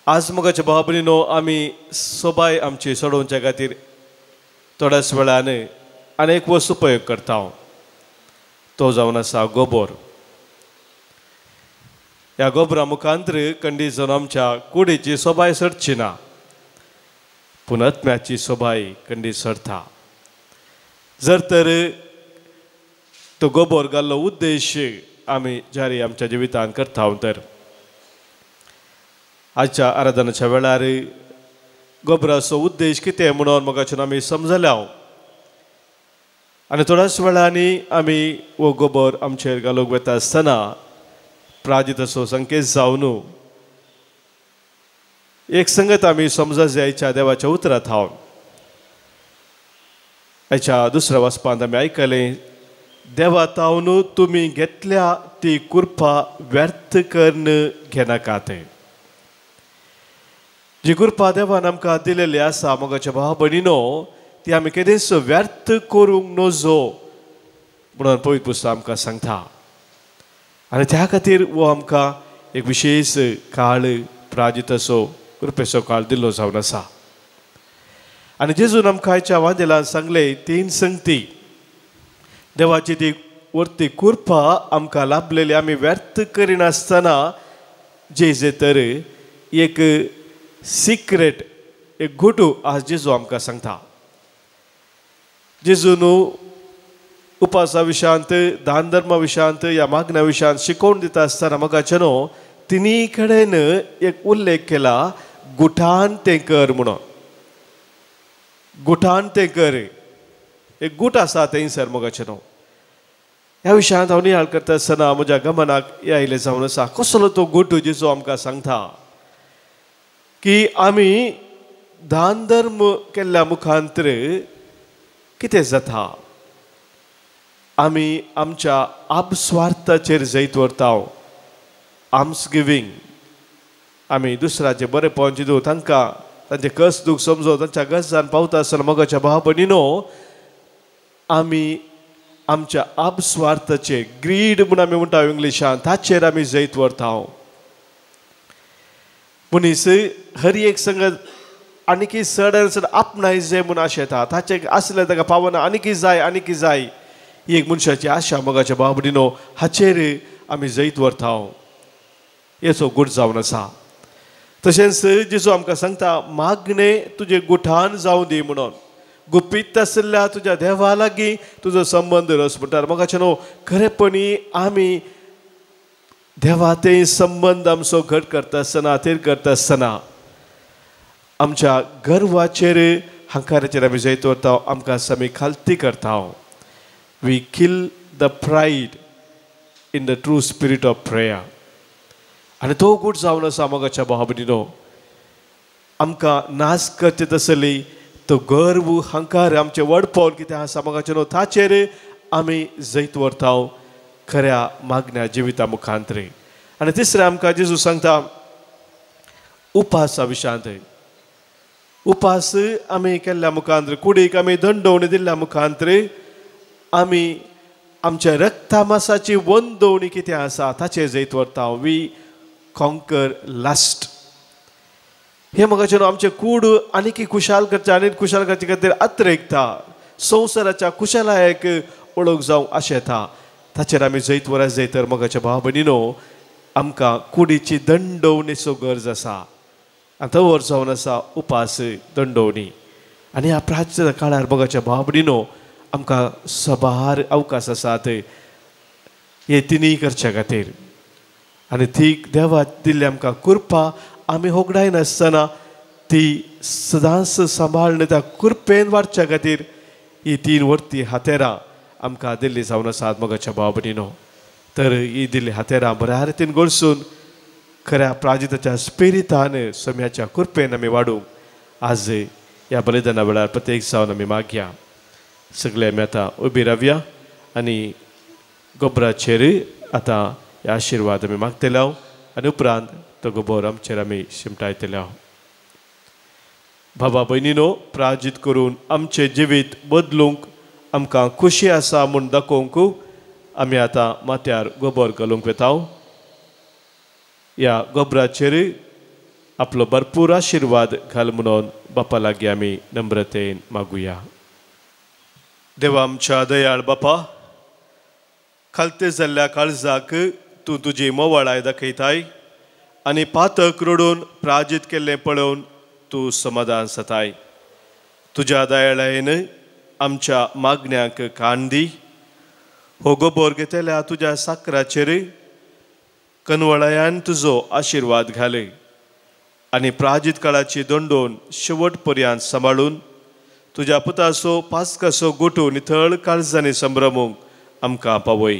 आज मोगाच्या भाव भयणीनो, आमी सोबाय आमची सोडोवच्या खातीर थोड्याच वेळान अनेक वस्तू उपयोग करता, तो जावन आसा गोबोर। ह्या गोबरा मुखांतर कंडी जावन आमच्या कुडीची सोबाय सरची ना, पूण आत्म्याची सोबाय कंडी सरता। जर तर तो गोबोर घाल्लो उद्देश आमी जारी आमच्या जिवितांत करता तर आजच्या आराधनाच्या वेळार गोबराचो उद्देश कितें म्हणून मोगाच्यान आमी समजल्या आनी थोड्याच वेळांनी आमी हो गोबर आमचेर घालूंक वता आसतना प्राजिताचो संकेत जावन एक संगत आमी समजा जायच्या देवाच्या उतरांत हांव हाच्या दुसऱ्या वाचपांत आमी आयकलें, देवा तावन तुमी घेतल्या ती कृपा व्यर्थ करून घेनाकात। जी कृपा देवान आमकां दिलेली आसा मोगाच्या भाव भयणीनो, ती आमी केदेंच व्यर्थ करूंक नजो म्हणून पवित्र पुस्तक आमकां सांगता। आनी त्या खातीर हो आमकां एक विशेश काळ प्राजिताचो कृपेचो काळ दिल्लो जावन आसा। आनी जेजून आमकां आयच्या वांदेलान सांगलें तीन संगती, देवाची ती वरती कृपा आमकां लाभलेली आमी व्यर्थ करिनासतना जे जे तर एक सिक्रेट एक घुटू आज जेजू आमकां सांगता। जेजून उपासा विशयांत, दान धर्मा विशयांत, ह्या मागण्या विशयांत शिकोवन दिता आसतना मोगाच्यानो तिनी कडेन एक उल्लेख केला गुठान तें कर म्हणून. गुठान तें कर, एक गूट आसा थंयसर मोगाचें न्हू. ह्या विशयांत हांव नियाळ करता आसतना म्हज्या गमनाक हें आयलें जावन आसा, कसलो तो गूट जेजू आमकां सांगता की आमी दान धर्म केल्ल्या मुखांतर कितें जाता, आमी आमच्या आपस्वार्थाचेर जैत व्हरता. आर्म्स गिवींग, आमी दुसऱ्याचें बरेंपण चिंतू, तांकां तांचें कस दूख समजो, तांच्या गरजान पावता आसतना मोगाच्या भाव भयणीनो आमी आमच्या आपस्वार्थाचे ग्रीड म्हूण आमी म्हणटा इंग्लिशान, ताचेर आमी जैत व्हरता. मनीस हर एक संगत आनीकी चड आनी चड आपणाय जाय म्हूण आशेता, ताचें आसलें ताका पावना, आनीकी जाय आनीकी जाय, ही एक मनशाची आशा मोगाच्या भाव भयणीनो हाचेर आमी जैत व्हरता. हेचो गूट जावन आसा. तशेंच जेजू आमकां सांगता मागणें तुजें गुठान जावं दी म्हणून, गुपीत आशिल्ल्या तुज्या देवा लागीं तुजो संबंद रस म्हणटार. मोगाचें न्हू, खरेपणी आमी देवा ते संबंद आमचो घट करता आसतना, थीर करता आसतना आमच्या गर्वाचेर हंकाराचेर आमी जैत व्हरता, आमकां समी खालती करता. We kill the pride in the true spirit of prayer. आनी तो गूट जावन आसा मोगाच्या भाव भयणीनो, आमकां नाश करचे तसली तो गर्व हंकार आमचें वडपण कितें आसा मोगाचें न्हू, ताचेर आमी जैत व्हरता खऱ्या मागण्या जिविता मुखांतरे. आनी तिसरें आमकां जेजू सांगता उपासा विशयांत. उपास आमी केल्ल्या मुखांतर, कुडीक आमी दंडवणी दिल्ल्या मुखांतर आमी आमच्या रक्ता मासाची वंदवणी कितें आसा ताचेर जैत व्हरता. We conquer lust. हे मोगाचें न्हू, आमचें कूड आनीकी खुशाल करचें आनी खुशाल करचे खातीर अत्रेकता संवसाराच्या खुशालायक ओळख जावंक आशेता, ताचेर आमी जैत व्हरत जाय. तर मोगाच्या भाव भयणीनो आमकां कुडीची दंडवणीचो गरज आसा आनी तो वर जावन आसा उपास दंडवणी. आनी ह्या प्राचीन काळार मोगाच्या भाव भयणीनो आमकां सबार अवकाश आसात हे तिनूय करच्या खातीर. आनी ती देवा दिल्ली आमकां कृपा आमी होगडायनासतना ती सदांच सांबाळून त्या कृपेन वाडच्या खातीर ही तीन वर्ती हातेरां आमकां दिल्ली जावन आसात मोगाच्या भाव भयणीनो. तर ही दिल्ली हातेरां बऱ्या रितीन गळसून खऱ्या प्राजिताच्या स्पिरितान सम्याच्या कृपेन आमी वाडूंक आज ह्या बलिदाना वेळार प्रत्येक जावन आमी मागया. सगळे आमी आतां उबी रावया आनी गोबराचेर आतां हे आशिर्वाद आमी मागतले आनी उपरांत तो गोबर आमचेर आमी शिमटायतले. बाबा भयणीनो, प्राजित करून आमचें जिवीत बदलूंक आमकां खुशी आसा म्हूण दाखोवंक आमी आतां माथ्यार गोबर घालूंक वता. ह्या गोबराचेर आपलो भरपूर आशिर्वाद घाल म्हणून बापा लागीं आमी नम्रतेन मागुया. देवा आमच्या दयाळ बापा, खालते जाल्ल्या काळजाक तूं तुजी मोवाळाय दाखयताय आनी पातक रडून प्राजीत केल्लें पळोवन तूं समाधान जाताय. तुज्या दयाळायेन आमच्या मागण्यांक कान दी. हो गोबोर घेतल्या तुज्या साकराचेर कनवळायान तुजो आशिर्वाद घाले आनी प्राजीत काळाची दंडोवन शेवट पर्यंत सांबाळून तुज्या पुताचो पासकाचो गोटू नितळ काळजांनी संभ्रमूंक आमकां पावय.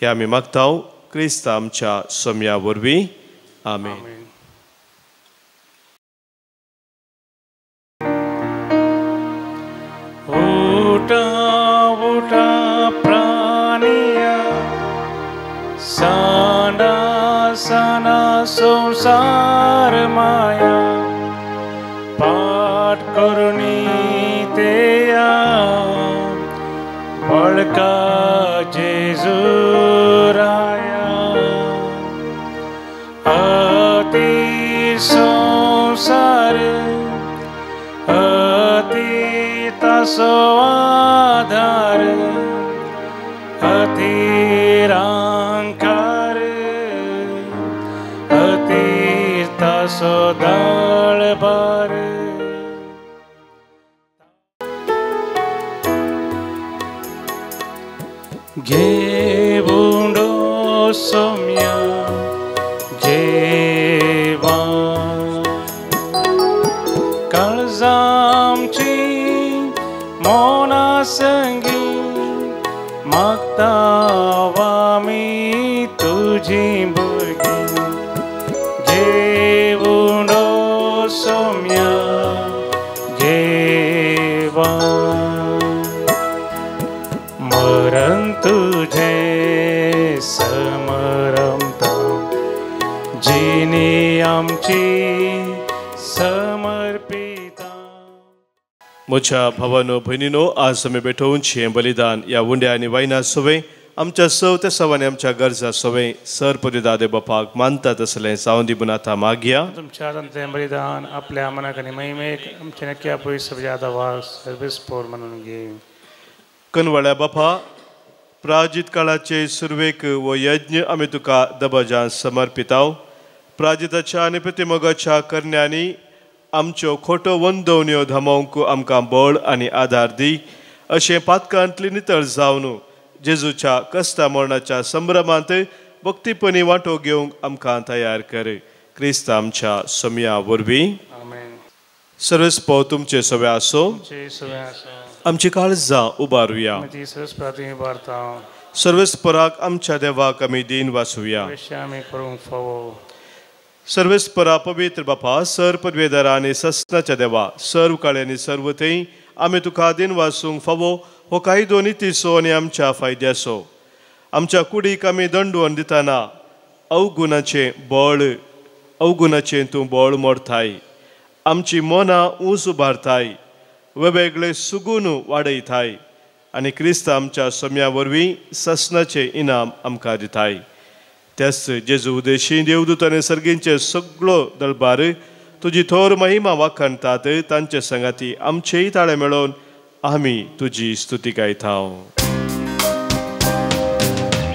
हे आमी मागता क्रिस्त आमच्या सोम्या वरवीं. आमेन. उठा उठा प्राणिया, साना साना संसार माया, पाठ करुणी तेया, बळका जेजू राया. अति संसार अति तासो आधार, अति रांकार अति तासो दळबार. घेवंडो सोम्या घेवा, मागता आमी तुजी भुरगीं जेवून सोम्या जेवा मरण तुझे समरमता जिनी आमची समर्पिता। म्हज्या भावानो भयणीनो, आज आमी भेटोवचें हें बलिदान ह्या उंड्या आनी वायना सवें आमच्या सव त्या सवांनी आमच्या गरजा सवें सर पदवी बापाक मानता तसलें जावन दी म्हूण आतां मागया। तुमच्या हातांतलें बलिदान आपल्या मनाक आनी महिमेक आमच्या नक्की आपय सगळ्या आदावाक सर्वीस पोर म्हणून घे। कनवाळ्या बापा, प्राजित काळाचे सुरवेक वो यज्ञ आमी तुका दबाजान समर्पिताव। प्राजिताच्या आनी प्रतिमोगाच्या करण्यांनी आमच्यो खोटो वंदवण्यो धामोवंक आमकां बळ आनी आदार दी, अशें पातकांतली नितळ जावन जेजूच्या कश्टा मरणाच्या संभ्रमांत भक्तीपणी वांटो घेवंक आमकां तयार कर। क्रिस्त आमच्या सोमया वरवीं। सर्वस्पो तुमचे सवे आसो, आमची काळजां उबारुया। सर्वेस्पराक आमच्या देवाक आमी दीन वासुया। सर्वेस्परा पवित्र बापा, सर पदवेदारा आनी ससनाच्या देवा, सर्व काळे आनी सर्व थंय आमी तुका दीन वासूंक फावो हो कायदो नितीचो आनी आमच्या फायद्याचो। आमच्या कुडीक आमी दंडवण दितना अवगुणाचें तूं बळ मोडताय, आमची मनां ऊंच उबारताय, वेगवेगळे सुगून वाडयताय आनी क्रिस्त आमच्या सोम्या वरवीं ससनाचें इनाम आमकां दिताय। त्याच जेजू उदेशी देवदूत आनी सर्गींचे सगळो दलबार तुजी थोर महिमा वाखाणतात, तांचे संगाती आमचेय ताळे मेळोवन आमी तुजी स्तुती गायता।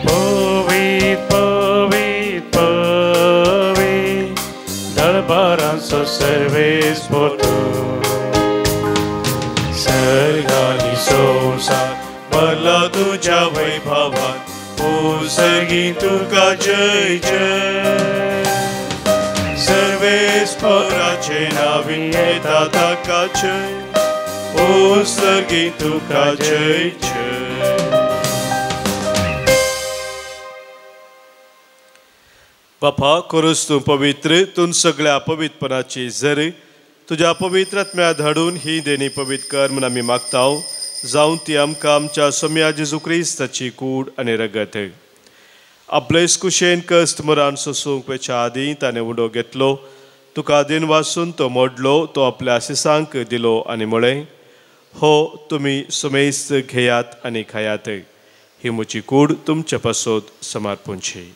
पवित्र पवित्र पवित्र दरबारांचो सर्वेस्पर तूं, सर्गानी संवसार भरला तुज्या वैभवान, ओ सर्गी तुका जय जय। सर्वेस्पराचे नांवी येता ताका जय, ओ सर्गी तुका जय जय। बापा, करूच तूं पवित्र, तूं सगळ्या पवित्रपणाची जर तुज्या पवित्र आत्म्या धाडून ही देणी पवित्र कर म्हूण आमी मागता, जावं ती आमकां आमच्या सोम्या जेजू क्रिस्ताची कूड आनी रगत। आपलेच कुशेन कश्ट मरान सोसूंक वेच्या आदीं ताणें उडो घेतलो, तुका दिन वासून तो मोडलो, तो आपल्या आशिसांक दिलो आनी म्हळें, हो तुमी सुमेस्त घेयात आनी खायात, ही म्हजी कूड तुमचे पासत समर्पूंची।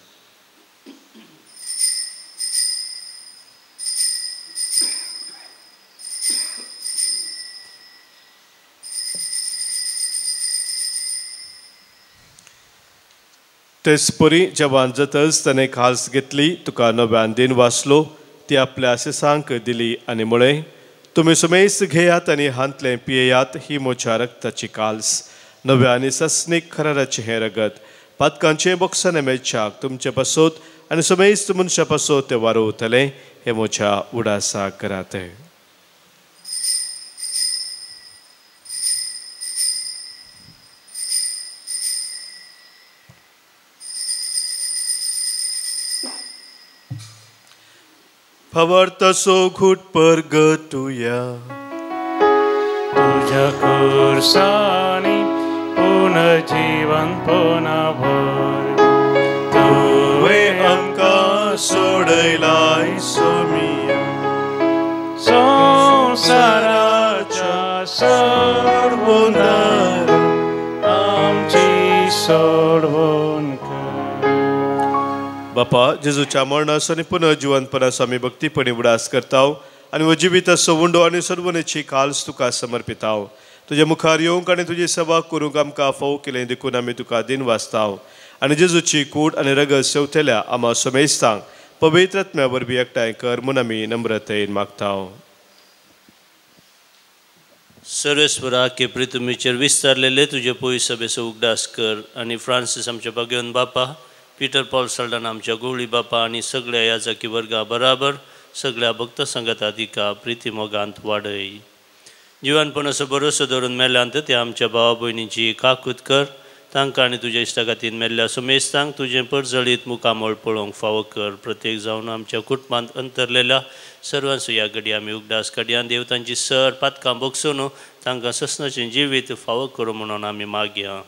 तेच परी जेवण जातच ताणें खास घेतली, तुका नव्यान दिन वाचलो, ती आपल्या आशिसांक दिली आनी म्हळें, तुमी सुमेस्त घेयात आनी हांतलें पियेयात, ही म्हज्या रक्ताची काल्स, नव्या आनी सस्नीक खराराचें हें रगत, पातकांचें बोक्साने मेळच्याक तुमचे पासत आनी सुमेस्त मनशा पासत तें वारोवतलें, हें म्हज्या उडासा करात। फवर्तसो घूट परगटुया, तुझ्या खुर्सानी पुनर्जीवन पुन्हा भर, तुवें आमकां सोडयलाय सोमिया, संवसाराच्या सोडवणार आमची सोडवण कर। बापा, जेजूच्या मरणाचो आनी पुनर्जिवनपणाचो आमी भक्तीपणी उडास करता आनी हो जिविताचो उंडो आनी सर्वनेची काल्स तुका समर्पिता। तुज्या मुखार येवंक आनी तुजी सेवा करूंक आमकां फाव केलें देखून आमी तुका दिन वाचता आनी जेजूची कूड आनी रगत सेवतल्या आमा समेस्तांक पवित्र आत्म्या वरवीं एकठांय कर म्हूण आमी नम्रतेन मागता। सर्वेस्परा के पृथ्वीचेर विस्तारलेले तुजे पयस सभेचो उगडास कर आनी फ्रांसीस आमच्या भाग्यवंत बापा, पीटर पॉल सल्डान आमच्या गोवळी बापा आनी सगळ्या याजकी वर्गा बराबर सगळ्या भक्त संगता तिका प्रिती मोगांत वाडय। जिवनपणाचो भरोसो धरून मेल्यांत त्या आमच्या भावा भयणींची काकूत कर, तांकां आनी तुज्या इश्टा खातीर मेल्ल्या सुमेस्तांक तुजें परजळीत मुखामळ पळोवंक फावो कर. प्रत्येक जावन आमच्या कुटुंबांत अंतरलेल्या सर्वांचो ह्या घडये आमी उगडास काडया. देव तांची सर पातकां भोगसून तांकां ससनाचें जिवीत फावो करूं म्हणून आमी मागया.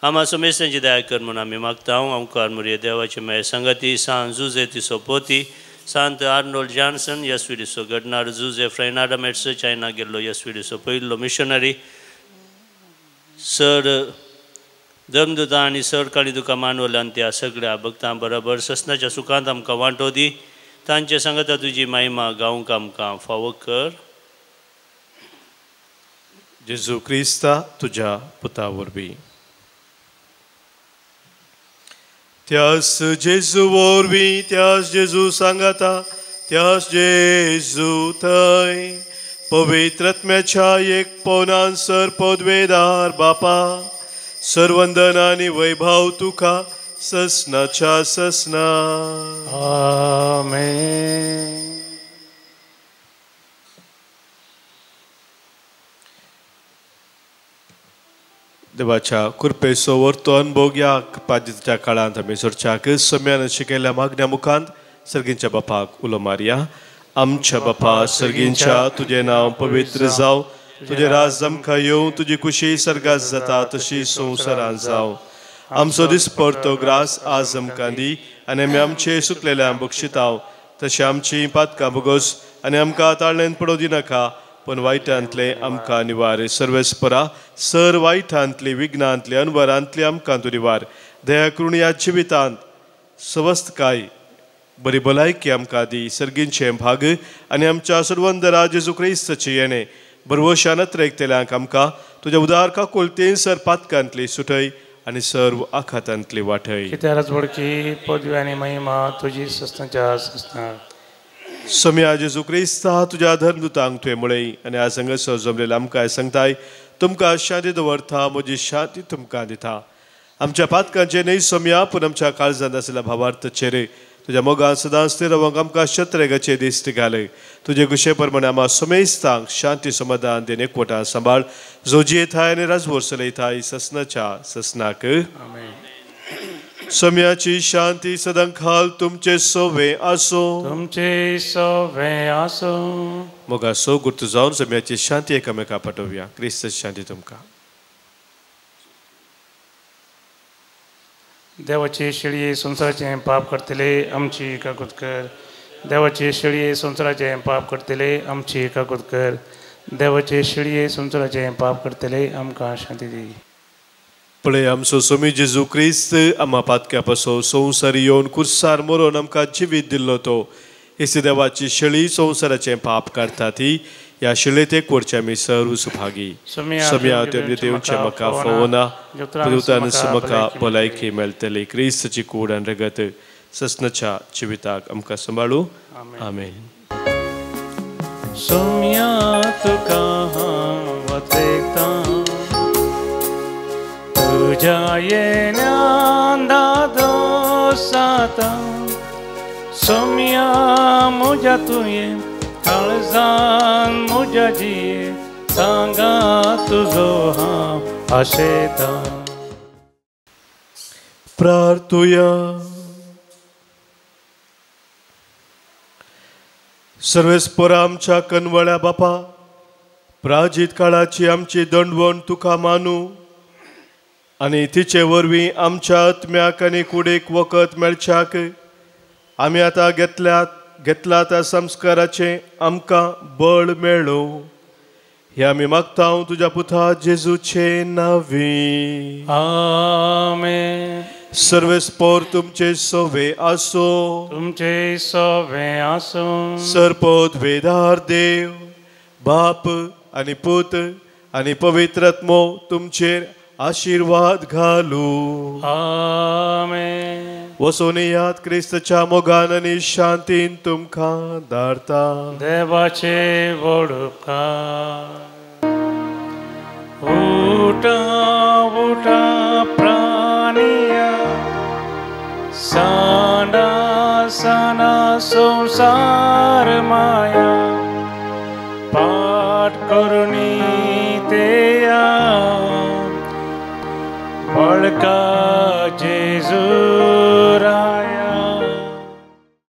आमा सुमेस्तांची दया कर म्हणून आमी मागता. ओंकार मुरये देवाचे मेळ सांगाती सांत जुजे तिसो पोती सांत आर्नोल्ड जॉन्सन यसविडीचो घडणार जुजे फ्रेनाडा मेट्स चायना गेल्लो यसविडीचो पयलो मिशनरी सर धर्मदूतां आनी सर काणी तुका मानवल्यान त्या सगळ्या भक्तां बरोबर ससनाच्या सुखांत आमकां वांटो दी. तांचे सांगता तुजी महिमा गावंक आमकां फावो कर. जेजू क्रिस्ता तुज्या पुता वरवीं. त्यास जेजू वरवीं, त्यास जेजू सांगाता, त्यास जेजू थंय पवित्र आत्म्याच्या एक पोनान सर पदवेदार बापा सर्वंदन आनी वैभव तुका ससनाच्या ससना. आमेन. देवाच्या कृपेचो वर्तो अनुभव ह्या पाद्यच्या काळांत आमी सोडच्याक सम्यान शिकयल्ल्या मागण्या मुखांत सर्गींच्या बापाक उलो मारया. आमच्या बापा सर्गींच्या, तुजें नांव पवित्र जावं, तुजें राज आमकां येवं, तुजी कुशी सर्गात जाता तशी संवसारांत जावं. आमचो दिसपडतो ग्रास आज आमकां दी आनी आमी आमचे सुकलेल्या बक्षिताव तशें आमची पातकां भोगोस आनी आमकां ताळ्यान पडोवं दिनाका, पण वायटांतले आमकां निवार. सर्वेस्परा सर वायटांतली विघ्नांतली अनवरांतली आमकां तूं निवार. दया करून ह्या जिवितांत सवस्तकाय बरी भलायकी आमकां दी. सर्गींचे भाग आनी आमच्या सर्वंदरा जेजू क्रिस्ताचे येणे बरवशान अत्रेकतल्यांक आमकां तुज्या उदार काकुळतेन सर पातकांतली सुटय आनी सर्व आखातांतली वाटय. कित्याक वडकी पदवी आनी महिमा तुजी ससनाच्या ससना. सम्या जेजू क्रिस्ता तुज्या धर्मदूतांक तुवें म्हळें आनी आज हांगासर जमलेल्या आमकां सांगताय, तुमकां शांती दवरता, म्हजी शांती तुमकां दिता. आमच्या पातकांचे न्हय सम्या, पूण आमच्या काळजांत आशिल्ल्या भावार्थाचेर तुज्या मोगान सदांच स्थिर रावंक आमकां शत्रेगाचे दिश्ट घालय. तुजे कुशे प्रमाणे आमा समेस्तांक शांती समाधान देन एकवटान सांबाळ, जो जियेताय आनी राजभर चलयताय ससनाच्या ससनाक. सम्याची शांती सदां खाल तुमचे सोवे आसो. तुमचे सोवे आसो. मोगा सो गुर्त जावन सम्याची शांती एकामेका पाठोवया. क्रिस्त शांती तुमकां. देवाची शेळये संवसाराचें पाप करतले आमची काकूत कर. देवाचे शेळये संवसाराचें पाप करतले आमची काकूत कर. देवाचे शेळये संवसाराचें पाप करतले आमकां शांती दी. पळय आमचो स्वामी जेजू क्रिस्त आमा पातक्या पासो संवसार येवन कुर्सार मरोन आमकां जिवीत दिल्लो तो येसू देवाची शेळी संवसाराचें पाप काडटा ती ह्या शेळेत एक वरचे आमी सर्व सुभागी. सम्या देवचे म्हाका फोवना देवतान म्हाका भलायकी मेळटली. क्रिस्ताची कूड आनी रगत ससनाच्या जिविताक आमकां सांबाळू. आमेन. सोम्या तुका हांव वचयतां तुज्या येण्यान दादोसाता. सोम्या म्हज्या तुवें काळजान म्हज्या जिये सांगा तुजो हांव आशेतां. प्रार्थुया. सर्वेस्परा आमच्या कनवळ्या बापा, प्राजीत काळाची आमची दंडवण तुका मानू आनी तिचे वरवीं आमच्या आत्म्याक आनी कुडीक वखद मेळच्याक आमी आतां घेतला त्या संस्काराचें आमकां बळ मेळो. हे आमी मागता तुज्या पुता जेजूचे नांवी. आमेन. सर्वेस्पोर तुमचे सोवे आसो. तुमचे सोवे आसो. सरपोत वेदार देव बाप आनी पूत आनी पवित्र आत्मो तुमचेर आशीर्वाद घालू. आमेन. वसोन याद क्रिस्तच्या मोगान आनी शांतीन तुमकां धाडता. देवाचे व्हड उपकार. उठा उठा प्राणिया साना साना संसार माया पाठ करुणी तेया बळ जेजू